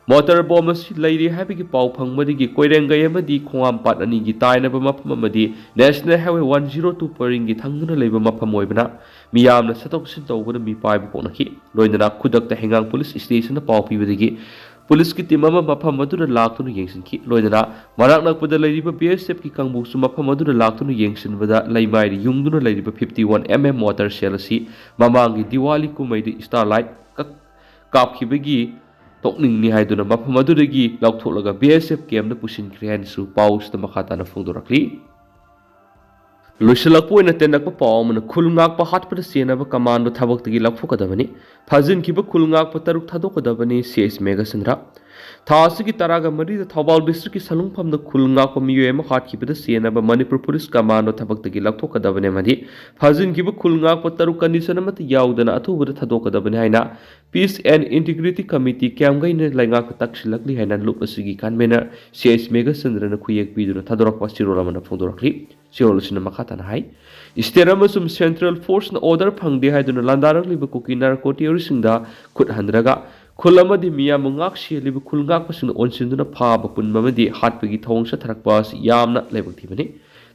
ꯃꯣꯇꯔ ꯕꯣꯝ ꯑꯁꯤ ꯂꯩꯔꯤ ꯍꯥꯏꯕꯒꯤ ꯄꯥꯎ ꯐꯪꯕꯗꯒꯤ ꯀꯣꯏꯔꯦꯡꯒꯩ ꯑꯃꯗꯤ ꯈꯣꯡꯍꯥꯝꯄꯥꯠ ꯑꯅꯤꯒꯤ ꯇꯥꯏꯅꯕ ꯃꯐꯝ ꯑꯃꯗꯤ national highway one zero two ꯄꯔꯤꯡꯒꯤ ꯊꯪꯗꯨꯅ ꯂꯩꯕ ꯃꯐꯝ ꯑꯣꯏꯕꯅ ꯃꯤꯌꯥꯝꯅ ꯆꯠꯊꯣꯛ ꯆꯠꯁꯤꯟ ꯇꯧꯕꯗ ꯃꯤꯄꯥꯏꯕ ꯄꯣꯛꯅꯈꯤ꯫ ꯂꯣꯏꯅꯅ ꯈꯨꯗꯛꯇ ꯍꯩꯉꯥꯡ ꯄꯨꯂꯤꯁ ꯁ꯭ꯇꯦꯁꯟꯗ ꯄꯥꯎ ꯄꯤꯕꯗꯒꯤ ꯄꯨꯂꯤꯁꯀꯤ ꯇꯤꯝ ꯑꯃ ꯃꯐꯝ ꯑꯗꯨꯗ ꯂꯥꯛꯇꯨꯅ ꯌꯦꯡꯁꯤꯟꯈꯤ꯫ ꯂꯣꯏꯅꯅ ꯃꯅꯥꯛ ꯅꯛꯄꯗ ꯂꯩꯔꯤꯕ ꯕꯤ ꯑꯦꯁ ꯑꯦꯐꯀꯤ ꯀꯥꯡꯕꯨꯁꯨ ꯃꯐꯝ ꯑꯗꯨꯗ ꯂꯥꯛꯇꯨꯅ ꯌꯦꯡꯁꯤꯟꯕꯗ ꯂꯩꯃꯥꯏꯗ ꯌꯨꯡꯗꯨꯅ ꯂꯩꯔꯤꯕ fifty one mm ꯃꯣꯇꯔ ꯁꯦꯜ ꯑꯁꯤ ꯃꯃꯥꯡꯒꯤ ꯗꯤꯋꯥꯂꯤ ꯀꯨꯝꯍꯩꯗ ꯁ꯭ꯇꯥꯔ ꯂꯥꯏꯠ ꯀꯛ-, ꯀꯥꯞꯈꯤꯕꯒꯤ ꯇꯣꯛꯅꯤꯡꯅꯤ ꯍꯥꯏꯗꯨꯅ ꯃꯐꯝ ꯑꯗꯨꯗꯒꯤ ꯂꯧꯊꯣꯛꯂꯒ ꯕꯤ ꯑꯦꯁ ꯑꯦꯐ ꯀꯦꯝꯞꯇ ꯄꯨꯁꯤꯟꯈ꯭ꯔꯦ ꯍꯥꯏꯅꯁꯨ ꯄꯥꯎꯁꯤꯗ ꯃꯈꯥ ꯇꯥꯅ ꯐꯣꯡꯗꯣꯔꯛꯂꯤ꯫ ꯂꯣꯏꯁꯤꯜꯂꯛꯄ ꯑꯣꯏꯅ ꯇꯦꯟꯂꯛꯄ ꯄꯥꯎ ꯑꯃꯅ, ꯈꯨꯜ ꯉꯥꯛꯄ ꯍꯥꯠꯄꯗ ꯆꯦꯟꯅꯕ ꯀꯃꯥꯟꯗꯣ ꯊꯕꯛꯇꯒꯤ ꯂꯧꯊꯣꯛꯀꯗꯕꯅꯤ꯫ ꯐꯥꯖꯤꯟꯈꯤꯕ ꯈꯨꯜ ꯉꯥꯛꯄ ꯇꯔꯨꯛ ꯊꯥꯗꯣꯛꯀꯗꯕꯅꯤ, ꯁꯤ ꯑꯦꯁ ꯃꯦꯘꯆꯟꯗ꯭ꯔ꯫ ꯊꯥ ꯑꯁꯤꯒꯤ ꯇꯔꯥꯒ ꯃꯔꯤꯗ ꯊꯧꯕꯥꯜ ꯗꯤꯁꯇ꯭ꯔꯤꯛꯀꯤ ꯁꯂꯨꯡꯐꯝꯗ ꯈꯨꯜ ꯉꯥꯛꯄ ꯃꯤꯑꯣꯏ ꯑꯃ ꯍꯥꯠꯈꯤꯕꯗ ꯆꯦꯟꯅꯕ ꯃꯅꯤꯄꯨꯔ ꯄꯨꯂꯤꯁ ꯀꯃꯥꯟꯗꯣ ꯊꯕꯛꯇꯒꯤ ꯂꯧꯊꯣꯛꯀꯗꯕꯅꯤ ꯑꯃꯗꯤ ꯐꯥꯖꯤꯟꯈꯤꯕ ꯈꯨꯜ ꯉꯥꯛꯄ ꯇꯔꯨꯛ condition ꯑꯃꯠꯇ ꯌꯥꯎꯗꯅ ꯑꯊꯨꯕꯗ ꯊꯥꯗꯣꯛꯀꯗꯕꯅꯤ ꯍꯥꯏꯅ Peace and Integrity Committee ꯀꯦꯝꯒꯩꯅ ꯂꯩꯉꯥꯛꯇ ꯇꯛꯁꯤꯜꯂꯛꯂꯤ ꯍꯥꯏꯅ ꯂꯨꯞ ꯑꯁꯤꯒꯤ convener ꯁꯤ ꯑꯦꯁ ꯃꯦꯘꯆꯟꯗ꯭ꯔꯅ ꯈꯨꯌꯦꯛ ꯄꯤꯗꯨꯅ ꯊꯥꯗꯣꯔꯛꯄ ꯆꯦꯔꯣꯜ ꯑꯃꯅ ꯐꯣꯡꯗꯣꯔꯛꯂꯤ꯫ ꯆꯦꯔꯣꯜ ꯑꯁꯤꯅ ꯃꯈꯥ ꯇꯥꯅ ꯍꯥꯏ, State ꯑꯃꯁꯨꯡ Central Forceꯅ order ꯐꯪꯗꯦ ꯍꯥꯏꯗꯨꯅ ꯂꯥꯟꯗꯥꯔꯛꯂꯤꯕ ꯀꯨꯀꯤ ꯅꯥꯔꯀꯣ ꯇꯦꯔꯣꯔꯤꯁꯁꯤꯡꯗ ꯈꯨꯠ ꯍꯟꯗ꯭ꯔꯒ ꯈꯨꯜ ꯑꯃꯗꯤ ꯃꯤꯌꯥꯝꯕꯨ ꯉꯥꯛ ꯁꯦꯜꯂꯤꯕ ꯈꯨꯜ ꯉꯥꯛꯄꯁꯤꯡꯅ ꯑꯣꯟꯁꯤꯟꯗꯨꯅ ꯐꯥꯕ ꯄꯨꯟꯕ ꯑꯃꯗꯤ ꯍꯥꯠꯄꯒꯤ ꯊꯧꯑꯣꯡ ꯆꯠꯊꯔꯛꯄ ꯑꯁꯤ ꯌꯥꯝꯅ ꯂꯥꯏꯕꯛ ꯊꯤꯕꯅꯤ꯫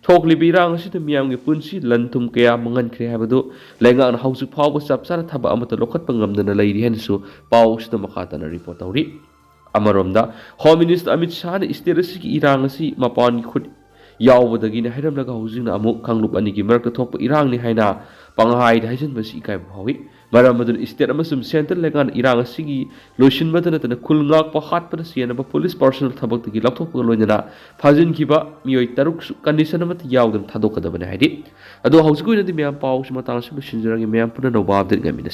ꯊꯣꯛꯂꯤꯕ ꯏꯔꯥꯡ ꯑꯁꯤꯗ ꯃꯤꯌꯥꯝꯒꯤ ꯄꯨꯟꯁꯤ, ꯂꯟ ꯊꯨꯝ ꯀꯌꯥ ꯃꯥꯡꯍꯟꯈ꯭ꯔꯦ ꯍꯥꯏꯕꯗꯨ ꯂꯩꯉꯥꯛꯅ ꯍꯧꯖꯤꯛ ꯐꯥꯎꯕ ꯆꯞ ꯆꯥꯅ ꯊꯕꯛ ꯑꯃꯠꯇ ꯂꯧꯈꯠꯄ ꯉꯝꯗꯅ ꯂꯩꯔꯤ ꯍꯥꯏꯅꯁꯨ ꯄꯥꯎ ꯑꯁꯤꯗ ꯃꯈꯥ ꯇꯥꯅ ꯔꯤꯄꯣꯔꯠ ꯇꯧꯔꯤ꯫ ꯑꯃꯔꯣꯝꯗ, ꯍꯣꯝ ꯃꯤꯅꯤꯁꯇꯔ ꯑꯃꯤꯠ ꯁꯥꯍꯅ ꯁ꯭ꯇꯦꯠ ꯑꯁꯤꯒꯤ ꯏꯔꯥꯡ ꯑꯁꯤ ꯃꯄꯥꯟꯒꯤ ꯈꯨꯠ ꯌꯥꯎꯕꯗꯒꯤꯅꯤ ꯍꯥꯏꯔꯝꯂꯒ, ꯍꯧꯖꯤꯛꯅ ꯑꯃꯨꯛ ꯀꯥꯡꯂꯨꯞ ꯑꯅꯤꯒꯤ ꯃꯔꯛꯇ ꯊꯣꯛꯄ ꯏꯔꯥꯡꯅꯤ ꯍꯥꯏꯅ ꯄꯪꯍꯥꯏꯗ ꯍꯥꯏꯖꯤꯟꯕꯁꯤ ꯏꯀꯥꯏꯕ ꯐꯥꯎꯏ꯫ ꯃꯔꯝ ꯑꯗꯨꯅ ꯁ꯭ꯇꯦꯠ ꯑꯃꯁꯨꯡ ꯁꯦꯟꯇ꯭ꯔꯦꯜ ꯂꯩꯉꯥꯛꯅ ꯏꯔꯥꯡ ꯑꯁꯤꯒꯤ ꯂꯣꯏꯁꯤꯟꯕꯗ ꯅꯠꯇꯅ ꯈꯨꯜ ꯉꯥꯛꯄ ꯍꯥꯠꯄꯗ ꯆꯦꯟꯅꯕ ꯄꯨꯂꯤꯁ ꯄꯥꯔꯁꯣꯅꯦꯜ ꯊꯕꯛꯇꯒꯤ ꯂꯧꯊꯣꯛꯄꯒ ꯂꯣꯏꯅꯅ ꯐꯥꯖꯤꯟꯈꯤꯕ ꯃꯤꯑꯣꯏ ꯇꯔꯨꯛꯁꯨ ꯀꯟꯗꯤꯁꯟ ꯑꯃꯠꯇ ꯌꯥꯎꯗꯅ ꯊꯥꯗꯣꯛꯀꯗꯕꯅꯤ ꯍꯥꯏꯔꯤ꯫ ꯑꯗꯣ ꯍꯧꯖꯤꯛꯀꯤ ꯑꯣꯏꯅꯗꯤ ꯃꯌꯥꯝ ꯄꯥꯎꯁꯤ ꯃꯇꯥꯡ ꯑꯁꯤꯗ ꯂꯣꯏꯁꯤꯟꯖꯔꯒꯦ꯫ ꯃꯌꯥꯝ ꯄꯨꯟꯅ ꯅꯧꯕ ꯑꯞꯗꯦꯠ ꯉꯥꯏꯃꯤꯟꯅꯁꯤ꯫